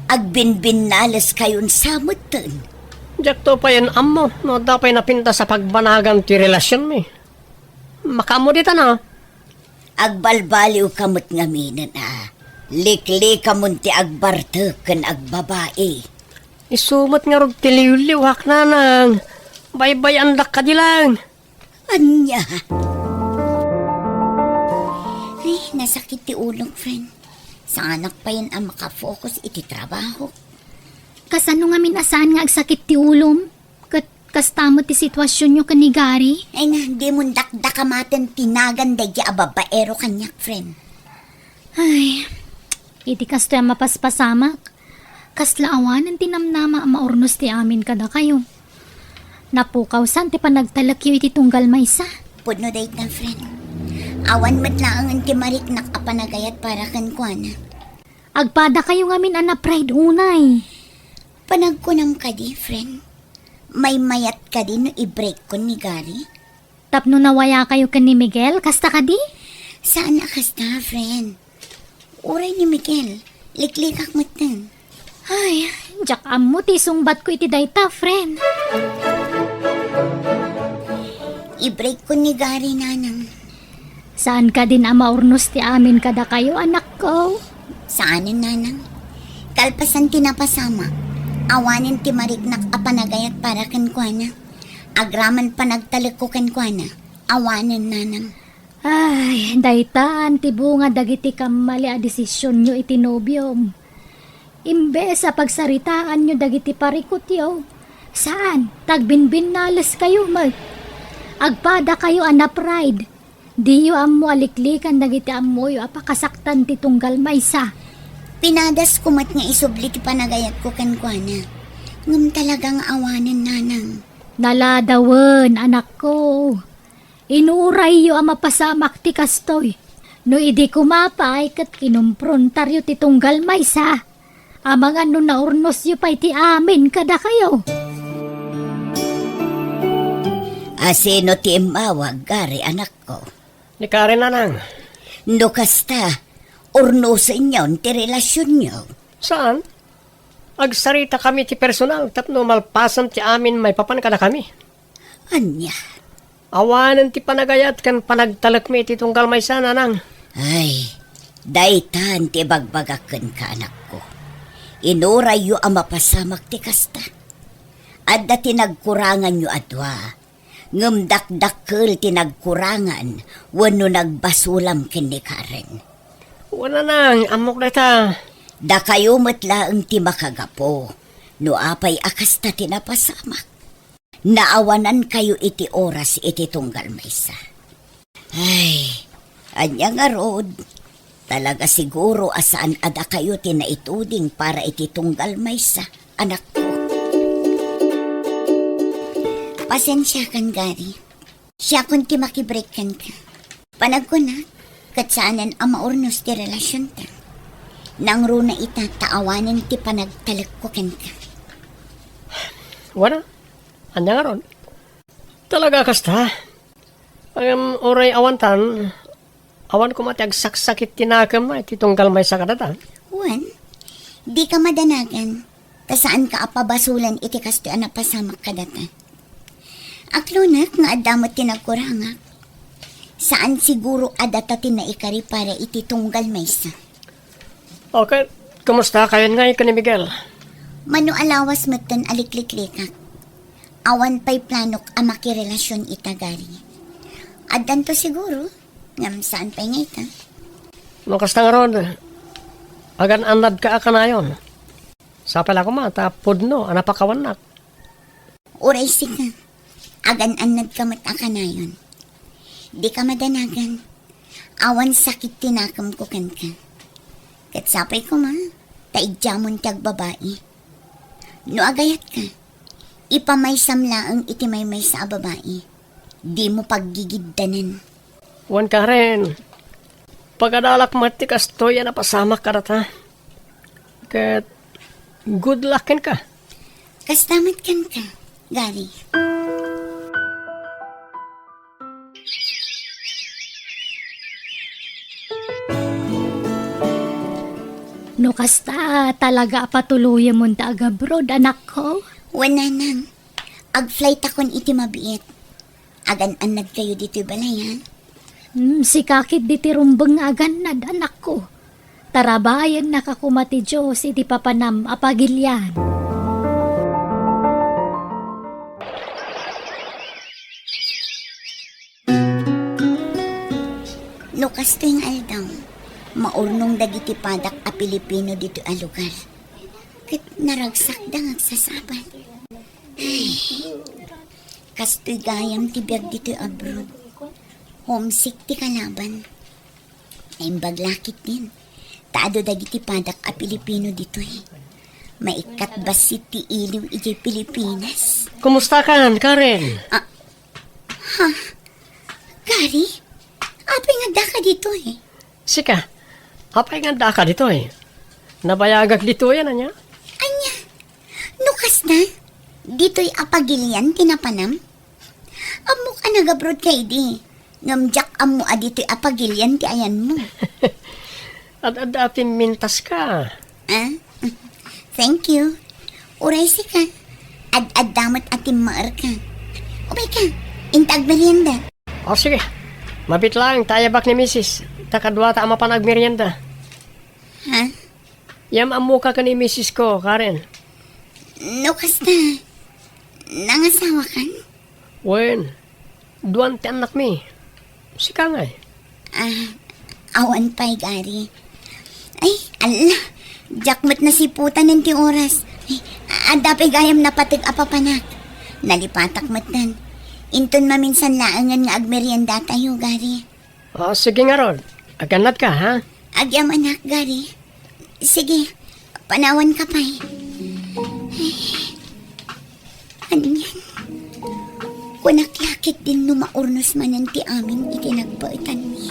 Agbinbinnaleskayon sa metten. Diakto payen ammo no adda pay napintas a pagbanagan ti relasionmi. Makaammo dita, no? Agbalbaliwka met ngaminen a liklikamon ti agbartek ken agbabai. Isu met ngarud ti liwliwak, nanang. Baybay-andak kadi laeng. Ania? Ay, nasakit ti ulok, friend. Saanak payen a makafocus iti trabaho. Kasano ngamin a saan nga agsakit ti ulom? Ket kasta met ti situasionyo ken ni Gary? Ay na, dimon dakdakamaten ti nagan daydi a babaero kaniak, friend. Ay, iti kastoy a mapaspasamak, kasla awanen ti namnama a maurnos ti amin kadakayo. Napukawsan ti panagtalekyo iti tunggal maysa. Pudno dayta, friend. Awan met laengen ti mariknak a panagayat para kenkuana. Agpadakayo ngamin a na-pride unay. Panagkunam kadi, friend? Maymayat kadi no i-break kon ni Gary? Tapno nawayakayo ken ni Miguel, kasta kadi? Saan a kasta, friend. Uray ni Miguel, liklikak metten. Ay, diak ammo ti isungbatko iti dayta, friend. I-break kon ni Gary, nanang. Saan kadin a maurnos ti amin kadakayo, anakko? Saanen, nanang. Kalpasan ti napasamak, awanen ti mariknak a panagayat para kenkuana. Agraman panagtalekko kenkuana, awanen, nanang. Ay, daytan ti bunga dagiti kammali a desisionyo iti nobiom. Imbes a pagsaritaanyo dagiti parikutyo, saan, tagbinbinnaleskayo met. Agpadakayo a na-pride. Diyo ammo a liklikan dagiti ammoyo a pakasaktan ti tunggal maysa. Pinadasko met nga isubli ti panagayatko kenkuana. Ngem talaga nga awanen, nanang. Naladawen, anakko. Inurayyo a mapasamak ti kastoy. No idi koma pay ket kinumprontaryo ti tunggal maysa, amangan no naurnosyo pay ti amin kadakayo. A sino ti immawag, Gary, anakko? Ni Karen, nanang. No kasta, urnosenyon ti relasionyo. Saan? Agsaritakami ti personal tapno malpasen ti amin maipapan kadakami. Ania? Awanen ti panagayat ken panagtalekmi iti tunggal maysa, nanang. Ay, daytan ti ibagbagak kenka, anakko. Inurayyo a mapasamak ti kasta. Adda ti nagkuranganyo a dua, ngem dakdakkel ti nagkurangan wenno nagbasolam ken ni Karen. Wen, nanang, ammok dayta. Dakayo met laeng ti makagapu no apay a kasta ti napasamak. Naawanankayo iti oras iti tunggal maysa. Ay, ania ngarud? Talaga siguro a saan a dakayo ti naituding para iti tunggal maysa, anakko. Pasensiakan, Gary. Siakon ti makibreak kenka. Panagkunak, ket saanen a maurnos ti relasionta. Nangruna ita ta awanen ti panagtalekko kenka. Wen, ania ngarud? Talaga kasta? Ngem uray awantan, awan koma ti agsaksakit ti nakemna iti tunggal maysa kadata. Wen, dika madanagan, ta saanka a pabasolen iti kastoy a napasamak kadata. Aklonek nga adda met ti nagkurangak. Saan siguro a data ti naikari para iti tunggal maysa. Okay, kumusta kayon ngay ken ni Miguel? Mano a lawas metten a likliklikak. Awan pay planok a makirelasion ita, Gary. Addanto siguro, ngem saan pay nga ita. No kasta ngarud, agan-annadka a kanayon. Sapay la koma ta pudno a napakawannak. Uray sika, agan-annadka met a kanayon. Dika madanagan. Awan sakit ti nakemko kenka. Ket sapay koma, ta idiamon ti agbabai. No agayatka, Ipamaysam laeng iti maymaysa a babai. Dimo paggigiddanen. Wen, Karen, pagadalak met ti kastoy a napasamak kadata. Ket good luck kenka. Kasta met kenka, Gary. No kasta, talaga a patuloyemon ta agabroad, anakko? Wen, nanang. Ag-flight akon iti mabiit. Agan-annadkayo ditoy balay, ha? Hmm, sika ketdi ti rumbeng nga agannad, anakko. Tarabayennaka koma ti Dios iti papanam a pagilian. No kastoy nga aldaw, maurnong dagiti padak a Pilipino ditoy a lugar. Ket naragsakda nga agsasabal. Ay, kastoy gayam ti biag ditoy abroad. Homesick ti kalaban. Naimbag la ketdin. Ta adu dagiti padak a Pilipino ditoy. Maikkat bassit ti iliw idiay Pilipinas. Kumustakan, Karen? Ah, ha? Gary? Apay nga addaka ditoy? Sika, apay nga addaka ditoy? Nabayagak ditoy, ania? Ania? No kasta, ditoy a pagilian ti napanam? Ammok a nagabroad ka idi, ngem diak ammo a ditoy a pagilian ti ayanmo. Ad-adda a pimmintaska. Ah? Thank you. Uray sika, ad-adda met a timmaerka. Umayka, inta agmerienda. O, sige. Mabiit laeng ta ayabak ni misis, ta kaduata a mapan agmerienda. Ha? Yam-ammoka ken ni misisko, Karen. No kasta, nangasawakan? Wen, duan ti annakmi. Sika ngay? Ah, awan pay, Gary. Ay, alla, diak met nasiputanen ti oras. Ay, adda pay gayam napateg a papanak. Nalipatak metten. Inton maminsan laengen nga agmeriendatayo, Gary. O, sige ngarud. Agannadka, ha? Agyamanak, Gary. Sige, panawanka pay. Ay, anian? Kunak la ketdin no maurnos manen ti amin iti nagbaetanmi.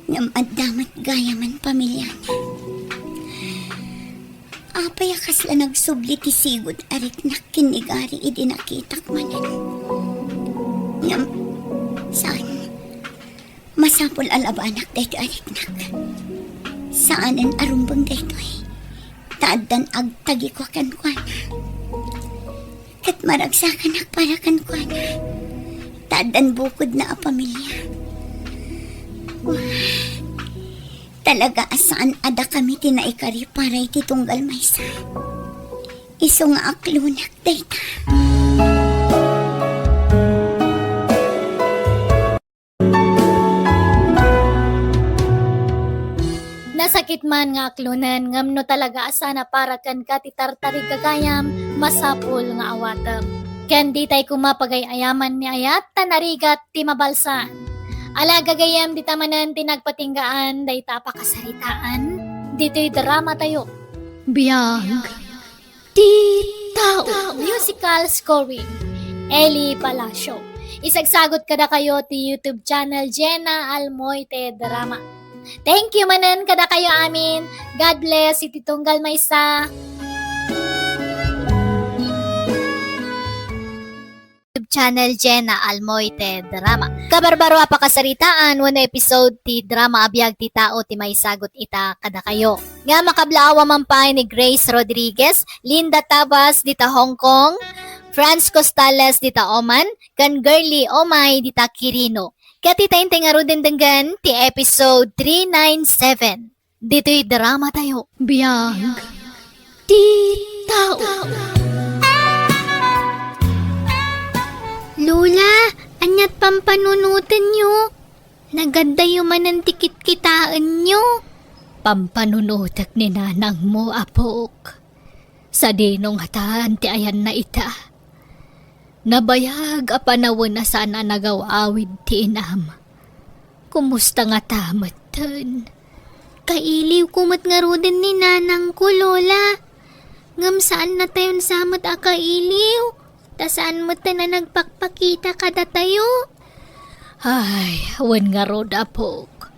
Ngem adda met gayamen pamiliana. Apay a kasla nagsubli ti sigud a riknak ken ni Gary idi nakitak manen? Ngem, saan. Masapul a labanak daytoy a riknak. Saanen a rumbeng daytoy. Ta addan agtagiko kenkuana. Ket maragsakanak para kenkuana. Ta addan bukodna a pamilia. Wa. Talaga a saan a dakami ti naikari para iti tunggal maysa. Isu nga aklonak dayta. Nasakit man nga aklonen, ngem no talaga a saan a para kenka ti tartarig gagayam, masapul nga awatem. Ken ditay koma pagay-ayaman ni ayat ta narigat ti mabalsaan. Ala gagayem, dita manen ti nagpatinggaan dayta a pakasaritaan ditoy dramatayo. Biag ti tao. Musical scoring, Eli Palacio. Isagsagot kadakayo ti YouTube channel Jenna Almoite Drama. Thank you manen kadakayo amin. God bless iti tunggal maysa. YouTube channel Jenna Almoite Drama. Kabarbaro a pakasaritaan wenno episode ti drama a biag ti tao ti maisagut ita kadakayo. Nga makablaawa man pay ni Grace Rodriguez, Linda Tabas dita Hong Kong, Franz Costales dita Oman, ken Girly Omay dita Quirino. Ket ita intay ngaruden denggen ti episode three nine seven. Ditoy dramatayo. Biag ti tao. Lola, aniat pampanunotenyo? Nagaddayo manen ti kitkitaenyo? Pampanunotek ni nanangmo, apok. Sadino ngatan ti ayanna ita? Nabayag a panawen a saan a nagaw-awid ti inam. Kumusta ngata metten? Kailiwko met ngaruden ni nanangko, Lola. Ngem saan natayon sa met a kailiw, ta saan metten a nagpakpakita kadatayo. Ay, wen ngarud, apok.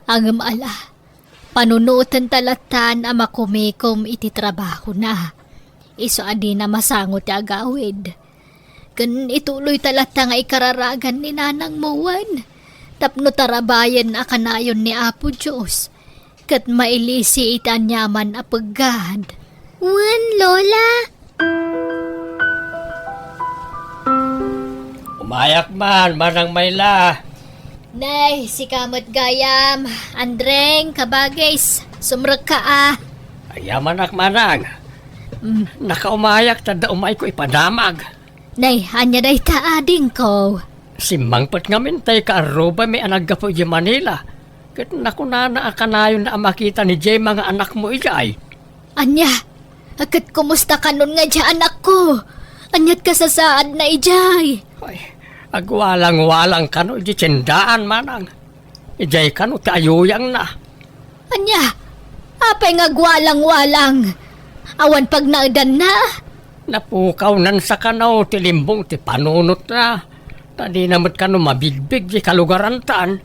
Ngem ala, panunoten ta lattan a makumikom iti trabahona. Isu a dina masango ti agawid. Ken ituloy ta latta nga ikararagan ni nanangmo wen tapno tarabayen a kanayon ni Apo Dios ket mailisi iti aniaman a peggad. Wen, Lola. Umayak man, Manang Mayla. Nay, sika met gayam. Andreng, kabagis, sumrekka a. Ayamanak, Manang. Mm. Nakaumayak ta adda umayko ipadamag. Nay, ania dayta, adingko? Simmangpet ngamin tay kaarrubami a naggapu idiay Manila. Ket nakunana a kanayonna a makita ni Gemma nga anakmo idiay. Ania? Ket kumusta kanon nga idiay anakko? Aniat kasasaadna idiay? Ay, agwalangwalang kano idiay tiendaan, Manang. Idiay kano ti ayuyangna. Ania? Apay nga agwalangwalang? Awan pagnaedanna? Napukawnan sa kano ti limbong ti panunotna. Ta dina met kano mabigbig ti kalugarantan.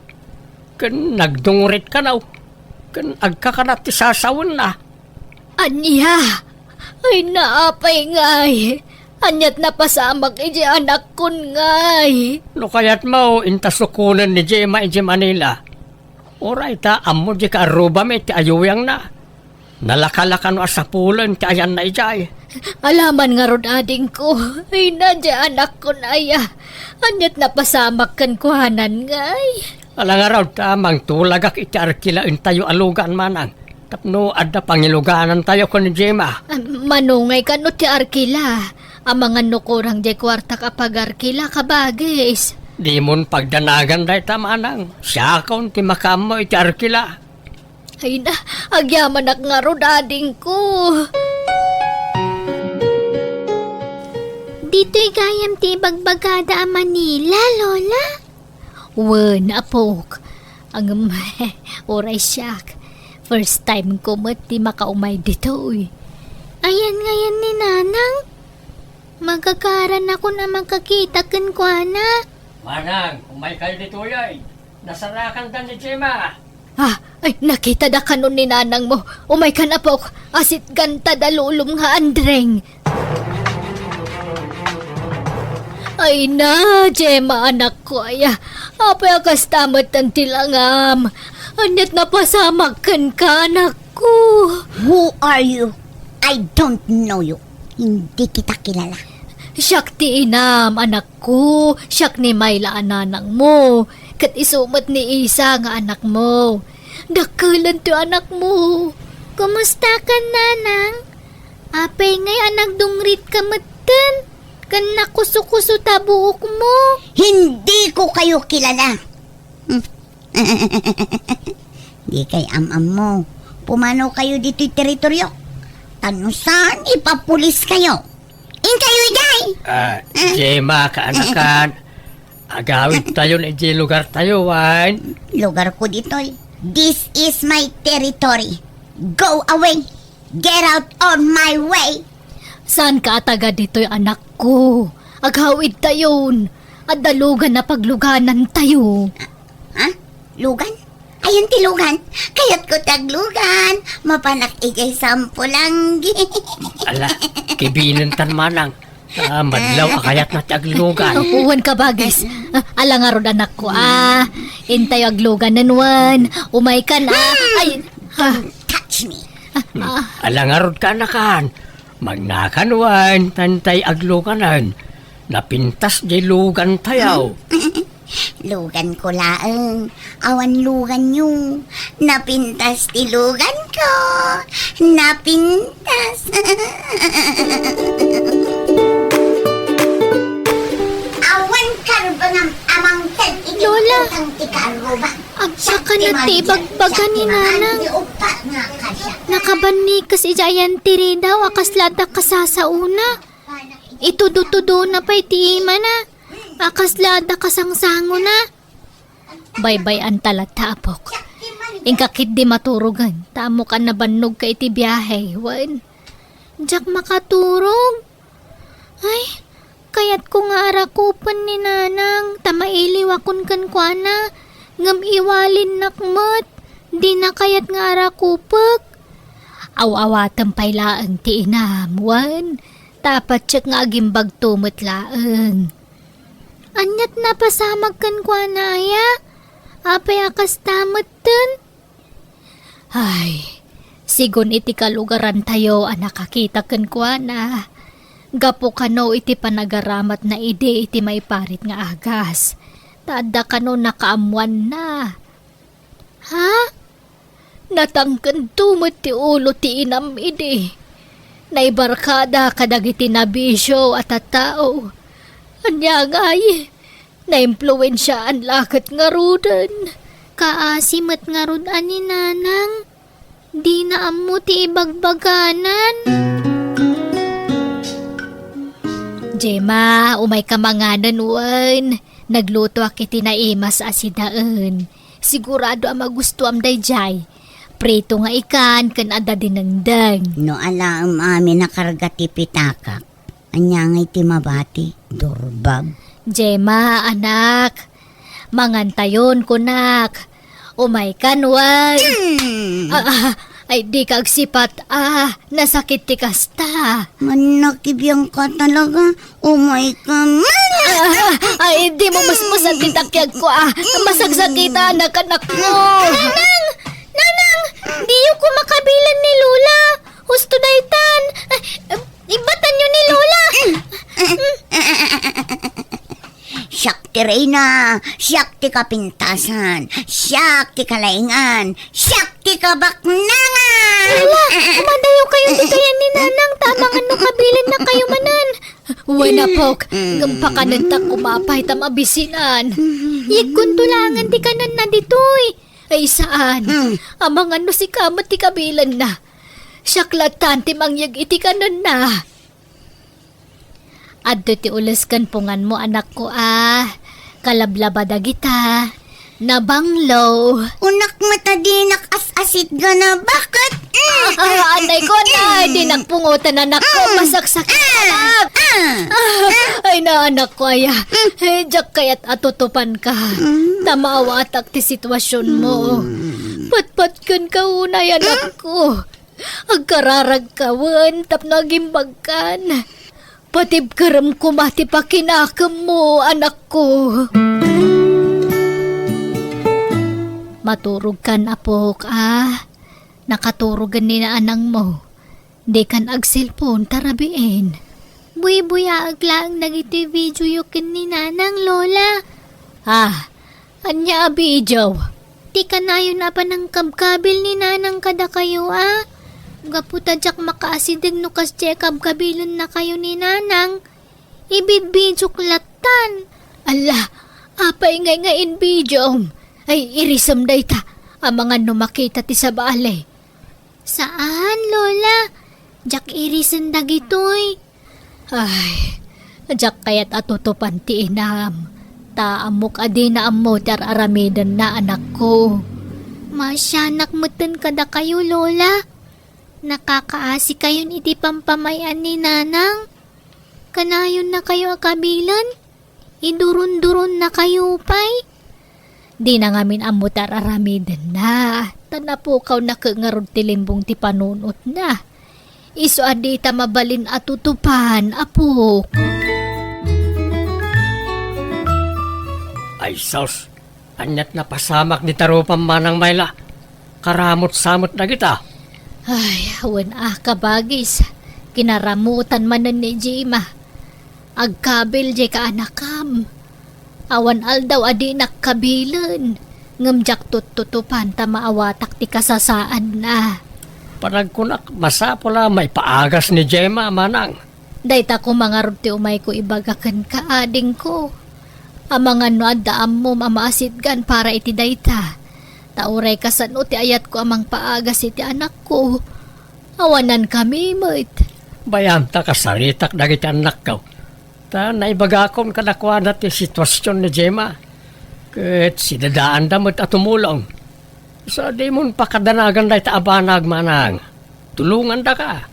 Ken nagdungurit kano. Ken agkakanat ti sasawenna. Ania? Ay, naapay ngay? Aniat napasamak idiay anakkon ngay? No kayatmo, inta sukonen ni Gemma idiay Manila. Uray ta ammo di kaarrubami ti ayuyangna. Nalakala kano a sapulen ti ayanna idiay. Alaman ngarud, adingko. Ay, na di anakkon aya. Aniat napasamak kenkuanan ngay? Ala ngarud ta mangtulagak iti Arkilaentayo a lugan, Manang. Tapno adda pangiluganantayo ken ni Gemma. Ah, manungay kano ti Arkila? Amangan no kurang diay kuartak a pag-arkila, kabagis. Dimon pagdanagan dayta, Manang. Siakon ti makaammo iti Arkila. Ay na, agyamanak ngarud, adingko. Ditoy gayam ti ibagbagada a Manila, Lola? Wen, apok. Ngem, uray siak. First time ko met ti makaumay ditoy. Ayan ngayan ni Nanang? Magagaranakon a makakita kenkuana. Manang, umaykayo ditoy ay. Nasarakandan ni Gemma. Ah, ay, nakitada kanon ni nanangmo. Umaykan, apok. Asitganta da lulom nga Andreng. Ay na, Gemma, anakko, aya. Apay a kasta metten ti langam? Aniat napasamak kenka, anakko? Who are you? I don't know you. Hindi kita kilala. Siak ti inam, anakko. Siak ni Mayla a nanangmo. Ket isu met ni Isa nga anakmo. Dakkelento ti anakmo. Kumusta kan, Nanang? Apay ngay a nagdungritka metten? Ken nakusokuso ta buokmo? Hindi ko kayo kilala. Hmm. Di kay am-ammo. Pumanaw kayo ditoy teritoryo. Ta no saan, ipapulis kayo. Inkayo idiay. Ah, Gemma, kaanakan. Agawid tayo na idiay lugar tayo, wen. Lugar ko ditoy. This is my territory. Go away. Get out on my way. Saan ka a taga ditoy, anakko? Agawid tayon. Adda lugan a pagluganan tayo. Ha? Lugan? Ayan ti lugan. Kayat ko ti aglugan. Mapanak idiay Sampulanggi. Ala, kibinentan manang. Ah, madlaw a kayatna ti aglugan. Wen, kabagis. Ah, ala ngarud, anakko, ah. Intayo agluganen, wen. Umaykan, ah. Ay, ah. Don't touch me. Ah, ah. Ala ngarud, kaanakan. Magnakan, wen, ta intay agluganen. Napintas diay lugan tayo. Lugan ko laeng. Awan lugan yo. Napintas ti lugan ko. Napintas. Awan karbengam a mangted iti Lola, utang ti karruba. Agsakanat ti ibagbaga ni Nanang. Nakabannikes idiay ayan ti ridaw a kasla adda kasasaona. Itudo-tudona pay ti imana a kasla adda kasangsangona. Baybay-anta latta, apok. Inka ketdi maturogen, ta ammokan nabannogka iti biahe, wen. Diak makaturog. Ay, kayatko nga arakupen ni Nanang ta mailiwakon kenkuana, ngem iwalinnak met. Dina kayat nga arakupek. Aw-awatem pay laeng ti inam, wen, ta patiek nga agimbagto met laeng. Aniat napasamak kenkuana aya? Apay a kasta metten? Ay, sigun iti kalugarantayo a nakakita kenkuana, gapu kano iti panagaramatna idi iti maiparit nga agas, ta adda kano nakaammoanna. Ha? Natangkento met ti ulo ti inam idi. Naibarkada kadagiti nabisio a tattao. Ania ngay? Naimpluensiaan la ket ngaruden. Kaasi met ngarud a ni Nanang. Dina ammo ti ibagbaganan. Gemma, umayka manganen wen. Naglutoak iti naimas a sidaen. Sigurado a magustuam daydiay. Prito nga ikan ken adda dinengdeng. No alaem amin a karga ti pitakak. Ania ngay ti mabati, durbag? Gemma, anak. Mangantayon, kunak. Umaykan wen. Mm. Ah, ah, ay, dika agsipat. Ah, nasakit ti kasta. Mannakibiang ka talaga. Umayka man. Ah, ay, di mo masmasan ti takiagko, ah. Masaksakitan, anak, anakko. Nanang! Nanang! Diyo ko makabilen ni Lola. Husto daytan. Ah, ibatanyo ni Lola. Siak ti reyna, siak ti kapintasan, siak ti kalaingan, siak ti kabaknangan! Ala, kumadayo kayo ditoy ni Nanang, ta amangan no kabilen na kayo manen. Wen, apok, ngem pakanenta koma apay ta mabisinan. Yegkonto laengen ti kanenna ditoy. Ay, saan. Amangan no sika met ti kabilenna. Siak lattan ti mangyeg iti kanenna. Adtoy ti ules ken punganmo, anakko, a. Kalablaba dagita. Nabanglo. Unak met a dinak as-asit gana. Bakit? Ah, anay ko, anay. Dinak pungotan, anakko. Masaksak, anak. Ah, ay, na, anakko, aya. Eh, diak kayat atutupan ka. Ta maawatak ti sitwasionmo. Patpatken ka unay, anakko. Agkararagka wen tapno agimbagkan. Patibkerem koma ti pakinakemmo, anakko. Maturogkan, apok, a. Nakaturogen ni Nanangmo. Dikan agselpon ta rabiin. Buybuyaek laeng dagiti videoyo ken ni Nanang, Lola. Ah, ania a video? Ti kanayon a panangkabkabil ni Nanang kadakayo, a. Gapu ta diak makaasideg no kasdiay a kabkabilennakayo ni Nanang. Ibidbidiok lattan. Alla, apay ngay nga inbidiom? Ay, irisem dayta. Amangan no makita ti sabali. Saan, Lola. Diak irisen dagitoy. Ay, diak kayat atutupan ti inam. Ta ammok a dina ammo ti ar-aramidenna, anakko. Maasianak metten kadakayo, Lola. Nakakaasikayon iti pampamay-an ni Nanang. Kanayonnakayo a kabilen? Idurunduronnakayo pay? Dina ngamin ammo ti ar-aramidenna, ta napukawna ket ngarud ti limbong ti panunotna. Isu a dita mabalin a tutupan, apok. Ay sus, aniat napasamak dita rupam, Manang Mayla. Karamutsa met dagita. Ay, wen a, kabagis. Kinaramutan manen ni Gemma. Agkabil diay kaanakam. Awan aldaw a dinak kabilen, ngem diak tuttutupan ta maawatak ti kasasaadna. Panagkunak, masapul a maipaagas ni Gemma, Manang. Dayta koma ngarud ti umayko ibaga kenka, adingko. Amangan no adda ammom a maasitgan para iti dayta. Ta uray kasano ti ayatko a mangpaagas iti anakko, awanan kami met. Bayam ta kasaritak dagiti annakko. Ta naibagakon kadakuada ti situasion ni Gemma. Ket sidadaanda met a tumulong. Sadimon pakadanagan dayta a banag, Manang. Tulongandaka.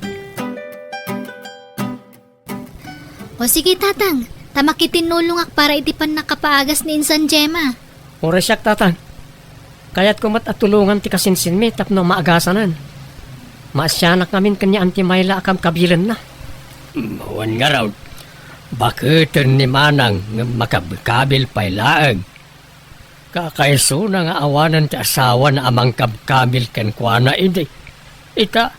O sige, Tatang, ta makitinnulongak para iti pannakapaagas ni Insan Gemma. Uray siak, Tatang. Kayatko met a tulongan ti kasinsinmi tapno maagasanan. Maasianak ngamin ken ni Auntie Myla a kabkabilenna. Wen ngarud, baketen ni Manang ngem makabkabil pay laeng. Kakaisuna nga awanen ti asawana a mangkabkabil kenkuana idi. Ita,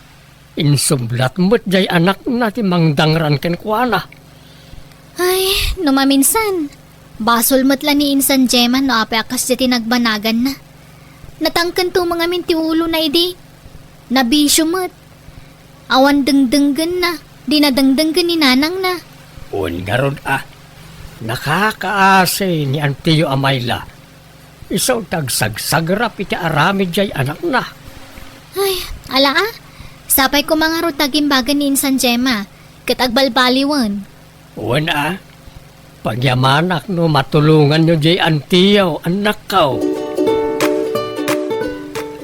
insublat met jay anakna ti mangdangran kenkuana. Ay, no maminsan, basol met la ni Insan Gemma no apay a kasdiay ti nagbanaganna. Natangken tumeng amin ti ulona idi. Nabisio met. Awan dengdenggenna, di nadengdenggen ni nanangna. Wen ngarud a, nakakaasi ni Antiyo a Myla. Isu ti agsagsagrap iti aramid jay anakna. Ay, ala a, sapay koma ngarud ta agimbagan ni Insan Gemma, ket agbalbaliwen. Wen a, pagyamanak no matulonganyo jay antiyo, annakko.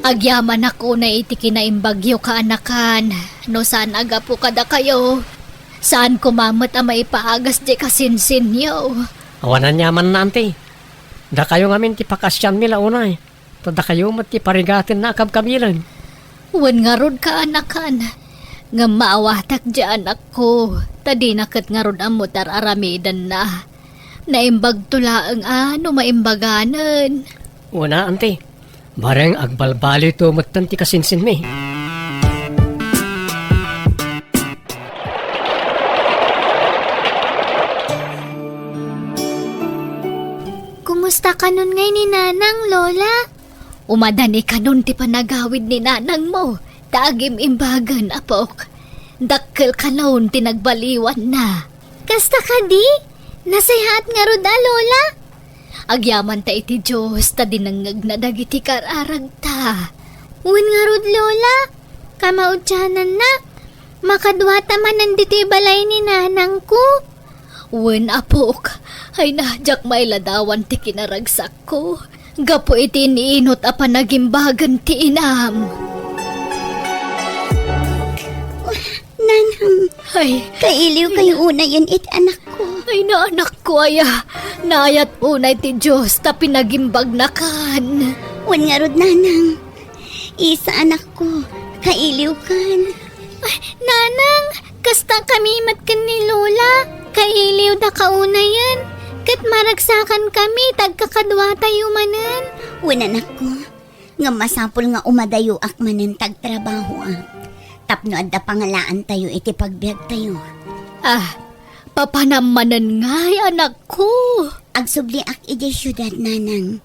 Agyamanak unay iti kinaimbagyo kaanakan, no saan a gapu kadakayo. Saan koma met a maipaagas jay kasinsinyo. Awan aniamanna, anti. Dakayo ngamin ti pakasianmi la unay. Ta dakayo met ti parigatenna a kabkabilen. Wen ngarud kaanakan, ngem maawatak jay anakko, ta dina ket ngarud ammo ti ar-aramidenna. Naimbagto laeng a no maimbaganen. Wen a, anti, bareng agbalbalito metten ti kasinsinmi. Kumusta kanon ngay ni Nanang, Lola? Umadani kanon ti panagawid ni nanangmo, ta agim-imbagen, apok. Dakkel kanon ti nagbaliwanna. Kasta kadi? Nasayaat ngarud a, Lola? Agyamanta iti Dios ta dinengngegna dagiti kararagta. Wen ngarud, Lola, kamaudiananna, makaduata manen ditoy balay ni nanangko. Wen, apok, ay na, diak mailadawan ti kinaragsakko gapu iti ininut a panagimbagen ti inam. Nanang, ay, kailiw kayo unayen iti anakko. Ay, na anakko aya, naayat unay ti Dios ta pinagimbagnakan. Wen ngarud, Nanang, Isa, anakko, kailiwkan. Ay, Nanang, kasta kami met ken ni Lola. Kailiwda kaunayen, ket maragsakan kami ta agkakaduatayo manen. Wen, anakko, ngem masapul nga umadayoak manen ta agtrabahoak, tapno adda pangalaantayo iti pagbiagtayo. Ah, papanam manen ngay, anakko. Agsubliak idiay siudad, Nanang.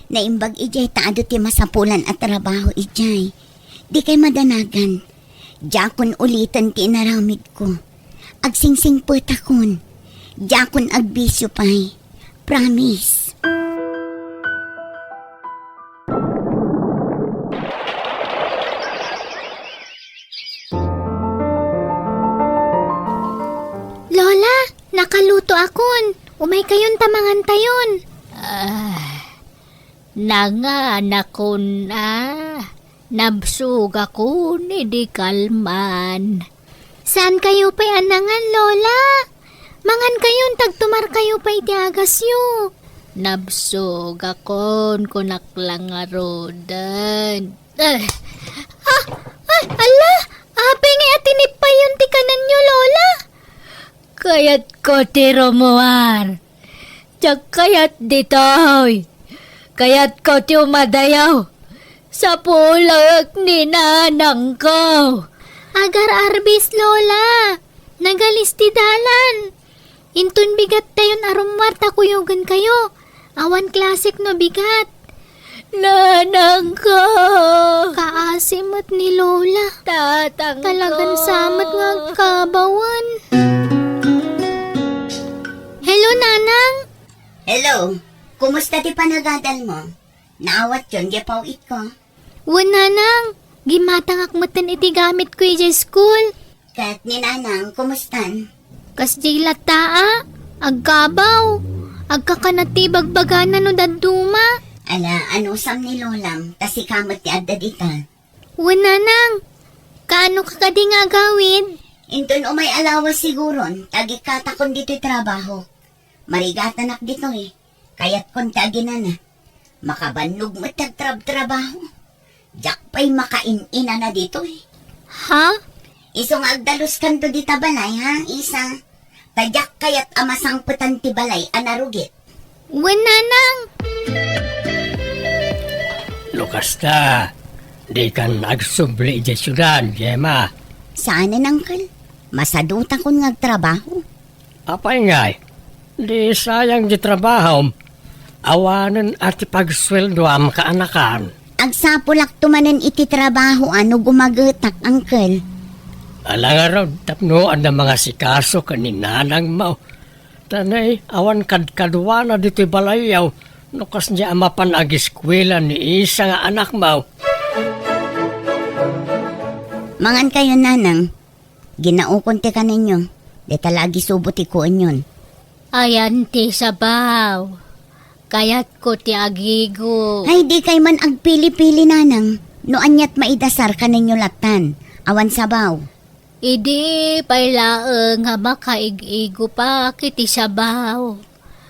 Naimbag idiay ta adu ti masapulan a trabaho idiay. Dikay madanagan. Diakon uliten ti inaramidko. Agsingsingpetakon. Diakon agbisio pay. Promise. Lola, nakalutoakon. Umaykayon ta mangantayon. Ah, Nanganakon a, nabsogakon idi kalman. Saankayo pay a nangan, Lola? Mangankayon ta agtumarkayo pay iti agasyo. Nabsogakon, kunak la ngaruden. Eh. Ah, ah, ala, apay ngay a tinippayon ti kanenyo, Lola? Kayatko ti rumuar. Diak kayat ditoy. Kayatko ti umadayo. Sapulek ni nanangko. Agar-arbis, Lola. Nagalis ti dalan. Inton bigattayon a rumuar ta kuyogenkayo. Awan klasek no bigat. Nanangko! Kaasi met ni Lola. Tatangko! Talagan sa met nga agkabawen. Hello, Nanang! Hello! Kumusta ti panagadalmo? Naawatyon diay paw-itko? Wen, Nanang! Gimmatangak metten iti gamitko idiay school. Ket ni Nanang, kumustan? Kasdiay latta a, agkabaw. Agkakanat ti ibagbagana no dadduma. Ala, anusam ni Lolam, ta sika met ti adda dita. Wen, Nanang, kaano ka kadi nga agawid? Inton umay a lawas siguron, ta agikkatakon ditoy trabaho. Marigatanak ditoy. Kayatkon ti aginana. Makabannog met ti agtrabtrabaho. Diak pay makain-inana ditoy. Ha? Isu nga agdaluskanto dita balay, ha, Isa? Ta diak kayat a masangpetan ti balay a narugit. Wen, nanang. No kasta, dikan agsubli idiay siudad, Gemma. Saanen, uncle. Masadutakon nga agtrabaho. Apay ngay, di sayang di trabahom. Awanen a ti pagsueldoam kaanakan. Agsapulakto manen iti trabaho a no gumagetak, uncle. Ala ngarud, tapno adda mangasikaso ken ni nanangmo. Ta nay, awan kadkaduana ditoy balayyo, no kasdiay a mapan agiskuela ni Isa nga anakmo. Mangan kayo, nanang. Ginaukon ti kanenyo. Dita la agisubo ti kuenyon. Ayan ti sabaw. Kayatko ti agigo. Ay, di kay man agpili-pili, nanang. No aniat maidasar kanenyo lattan. Awan sabaw. Idi pay laeng nga makaig-igo pa iti sabaw.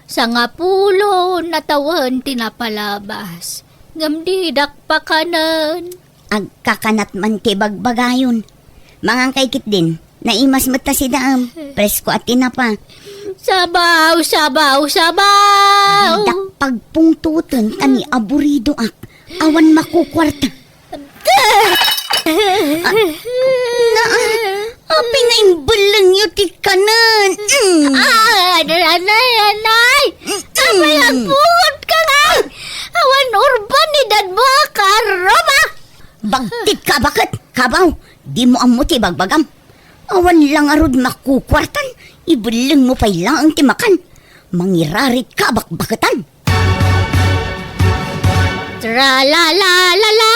Sangapulo na tawen ti napalabas. Ngem didak pakanen. Agkakanat man ti bagbagayon. Mangan kay ketdin, naimas met ta sidaem. Presko a tinapa. Sabaw, sabaw, sabaw! Didak pagpungtoten ta ni aburidoak. Awan makukuarta. Ah, na, apay nga imbellengyo ti kanen? Mm. Ah, anay, anay! Mm. Apay agpungot ka nga? Awan urban ni dadmo a karoma! Bagtit ka, baket, kabaw, dimo ammo ti bagbagam. Awan la ngarud makukuartan, ibellengmo pay laeng ti makan. Mangirarit ka, bakbaketan. Tra-la-la-la-la!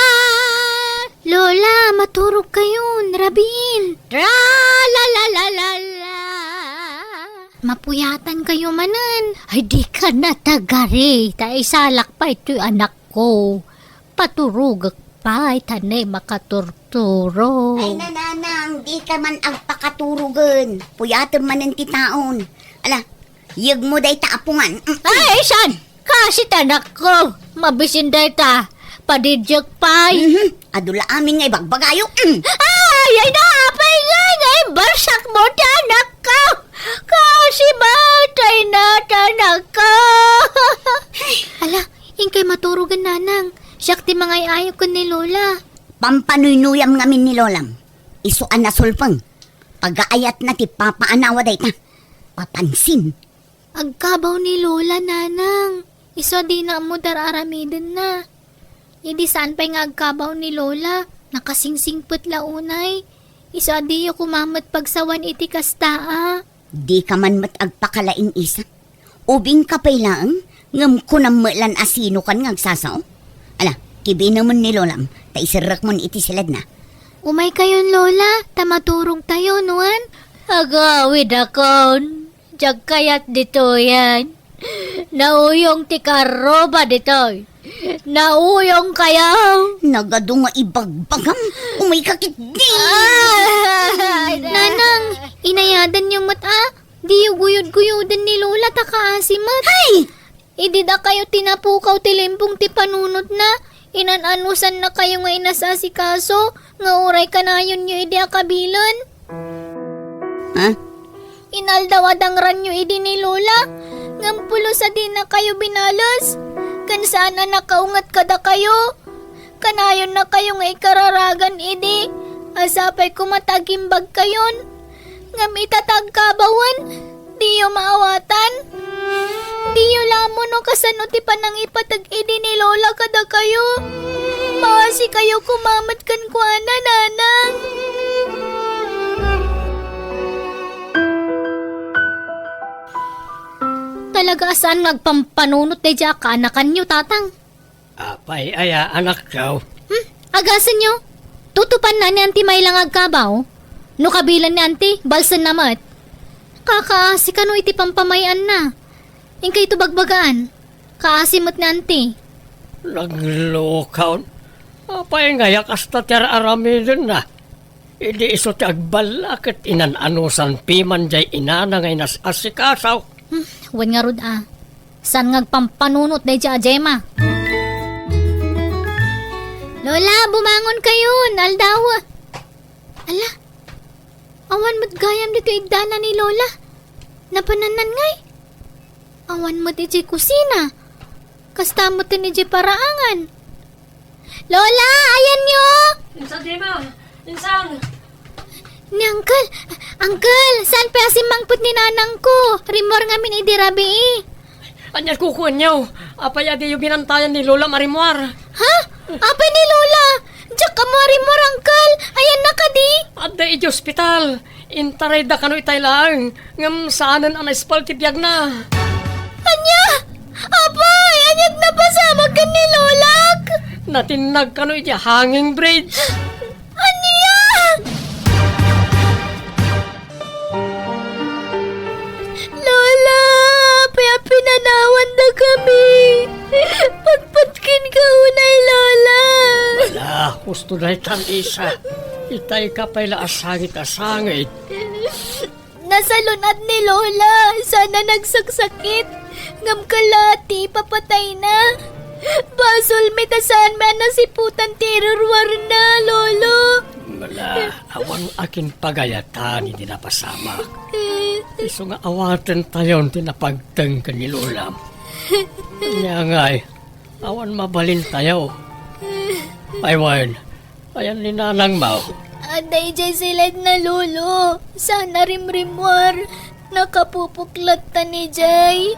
Lola, maturog kayon, rabiin. Tra-la-la-la-la-la! Mapuyatan kayo manen. Ay, di ka natagari. Ta isalak pa ito'y anak ko. Paturogek pay, ta ne makaturturo. Ay, nanang, di ka man agpakaturogen. Puyatem manen ti taon. Ala, yegmo dayta a pungan. Mm, mm. Ay, isan? Kasi ti anak ko. Mabisin dayta. Padidiek pay. Mhm. Adu la amin nga ibagbagayo. Mm. Ay, ay, naapay nga, nga imbarsak mo ti anak ko. Kasi matay na ti anak ko. Ala, inkay maturogen, nanang. Siak ti mangay-ayab ken ni Lola. Pampanuynuyam ngamin ni Lolam. Isu a nasulpeng. Pagaayatna ti papaanawa dayta. Papansin. Agkabaw ni Lola, nanang. Isu a dina ammo ti ar-aramidenna. Idi saan pay nga agkabaw ni Lola, nakasingsingpet la unay. Isu a diyo koma met pagsawan iti kasta a. Di ka man met agpakalain, Isa. Ubing ka pay laeng, ngem kunam met lan a sinokan nga agsasao. Ala, kibinemon ni Lolam, ta iserrekmon iti siledna. Umay kayon, Lola, ta maturog tayo, nuan? Agawid akon. Diak kayat ditoyen. Nauyong ti karuba ditoy. Nauyong kayo. Nagadu nga ibagbagam. Umay ka ketdi. Ah! Nanang, inayadan niyo met a. Diyo guyod-guyoden ni Lola ta kaasi met. Hay! Idi dakayo ti napukaw ti limbong ti panunotna, inan-anusanna kayo nga inasasikaso nga uray kanayonyo idi a kabilen. Ha? Inaldaw a dangranyo idi ni Lola, ngem pulos a dina kayo binales, ken saan a nakaunget kadakayo. Kanayonna kayo nga ikararagan idi, a sapay koma ta agimbag kayon. Ngem ita ta agkabawen, diyo maawatan. Diyo la ammo no kasano ti panangipateg idi ni Lola kadakayo. Maasi kayo koma met kenkuana, nanang. Talaga a saan nga agpampanunot daydiay a kaanakanyo, tatang. Apay aya, anakko? Hmm? Agasenyo? Tutupanna ni Auntie May la nga agkabaw? No kabilen ni Auntie, balsenna met. Kakaasi kano iti pampamay-anna. Inkayto bagbagaan. Kaasi met ni Auntie. Naglukaw. Apay ngay a kasta ti ar-aramidenna? Idi isu ti agballa ket inan-anusan piman jay inana nga inas-asikaso. Hmm, wen ngarud a. Saan nga agpampanunot daydiay a Gemma? Lola, bumangon kayon, aldaw. Ala, awan met gayam ditoy iddana ni Lola. Napanannan ngay? Awan met idiay kusina. Kasta met idiay paraangan. Lola, ayanyo! Insan, Gemma? Insan? Ni Uncle, Uncle, saan pay a simmangpet ni nanangko? Rimmuar ngamin idi rabii. Ania ti kukuenyo? Apay a diyo binantayan ni Lola a rimmuar? Ha? Apay ni Lola? Diak ammo a rimmuar, Uncle. Ayanna kadi? Adda idiay ospital. Intarayda kano itay laeng, ngem saanen a naispal ti biagna. Ania? Apay, ania't napasamak ken ni Lolak? Natinnag kano idiay hanging bridge. Ania? Lola, apay a pinanawandakami? Patpatkenka unay, Lola. Ala, husto dayta, Lisa. Itayka pay la a sangit a sangit. Nasalun-at ni Lola. Saan a nagsaksakit. Ngem kala ti ipapatayna. Basolmi ta saanmi a nasiputan ti iruruarna, Lolo. Ala, awan a kinpagayatan idi napasamak. Isu nga awatentayon ti napagteng ken ni Lolam. Ania ngay, awan mabalintayo. Ay wen, ayan ni nanangmo? Adda idiay siledna, Lolo. Saan a rimrimmuar. Nakapupuklat ta idiay.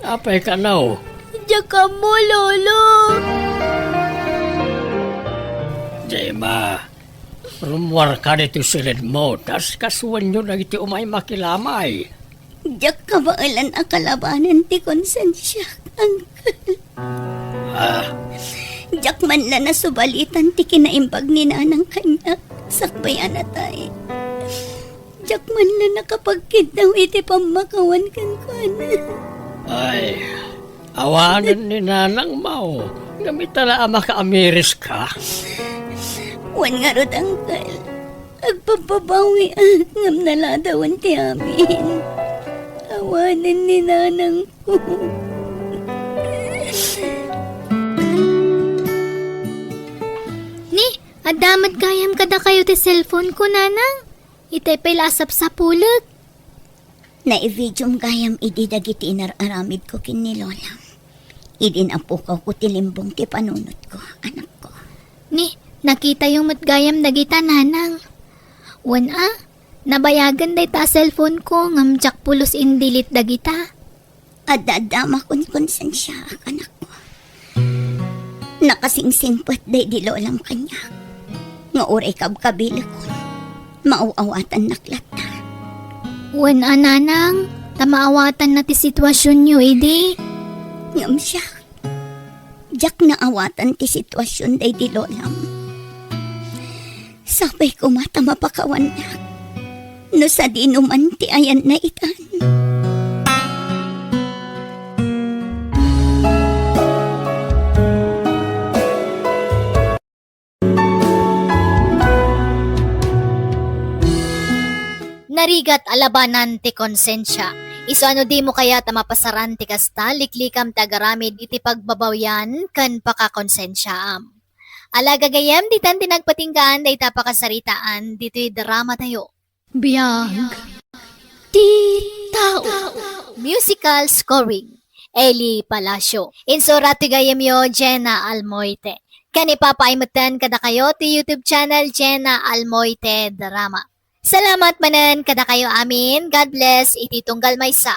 Apay kano? Diak ammo, Lolo. Gemma, rummuarka ditoy siledmo, ta asikasuenyo dagiti umay makilamay. Diak kabaelan a kalabanen ti konsensiak, Uncle. Ah. Diak man la nasubalitan ti kinaimbag ni Nanang kaniak, sakbay a natay. Diak man la nakapagkiddaw iti pammakawan kenkuana. Ay, awanen ni Nanangmo, ngem ita la a makaamiriska. Wen ngarud, Uncle. Agpabbabawiak, ngem naladawen ti amin. Awanen ni Nanangko. Ni, adda met gayam kadakayo ti cellphone ko, Nanang. Itay pay la a sapsapulek. Naibidiom gayam idi dagiti inar-aramidko ken ni Lola. Idi napukawko ti limbong ti panunotko, anakko. Ni, nakitayo met gayam dagita, Nanang. Wen a, nabayagen dayta a cellphone ko ngem diak pulos in-delete dagita. Adda-adda a makonkonsensiaak, anakko. Nakasingsingpet daydi Lolam kaniak nga uray kabkabilekon, maaw-awatannak latta. Wen a, Nanang, ta maawatanna ti situasionyo idi. Ngem siak, diak naawatan ti situasion daydi Lolam. Sapay koma ta mapakawannak no sadino man ti ayanna itan. Narigat a labanan ti konsensia. Isu a no dimo kayat a mapasaran ti kasta, liklikam ti agaramid iti pagbabawian ken pakakonsensiaam. Ala gagayyem, ditan ti nagpatinggaan dayta pakasaritaan ditoy dramatayo. Biag ti tao. Musical scoring, Eli Palacio. Insurat ti gayyemyo, Jenna Almoite. Ken ipapaay metten kadakayo ti YouTube channel, Jenna Almoite Drama. Salamat manen kadakayo amin. God bless iti tunggal maysa.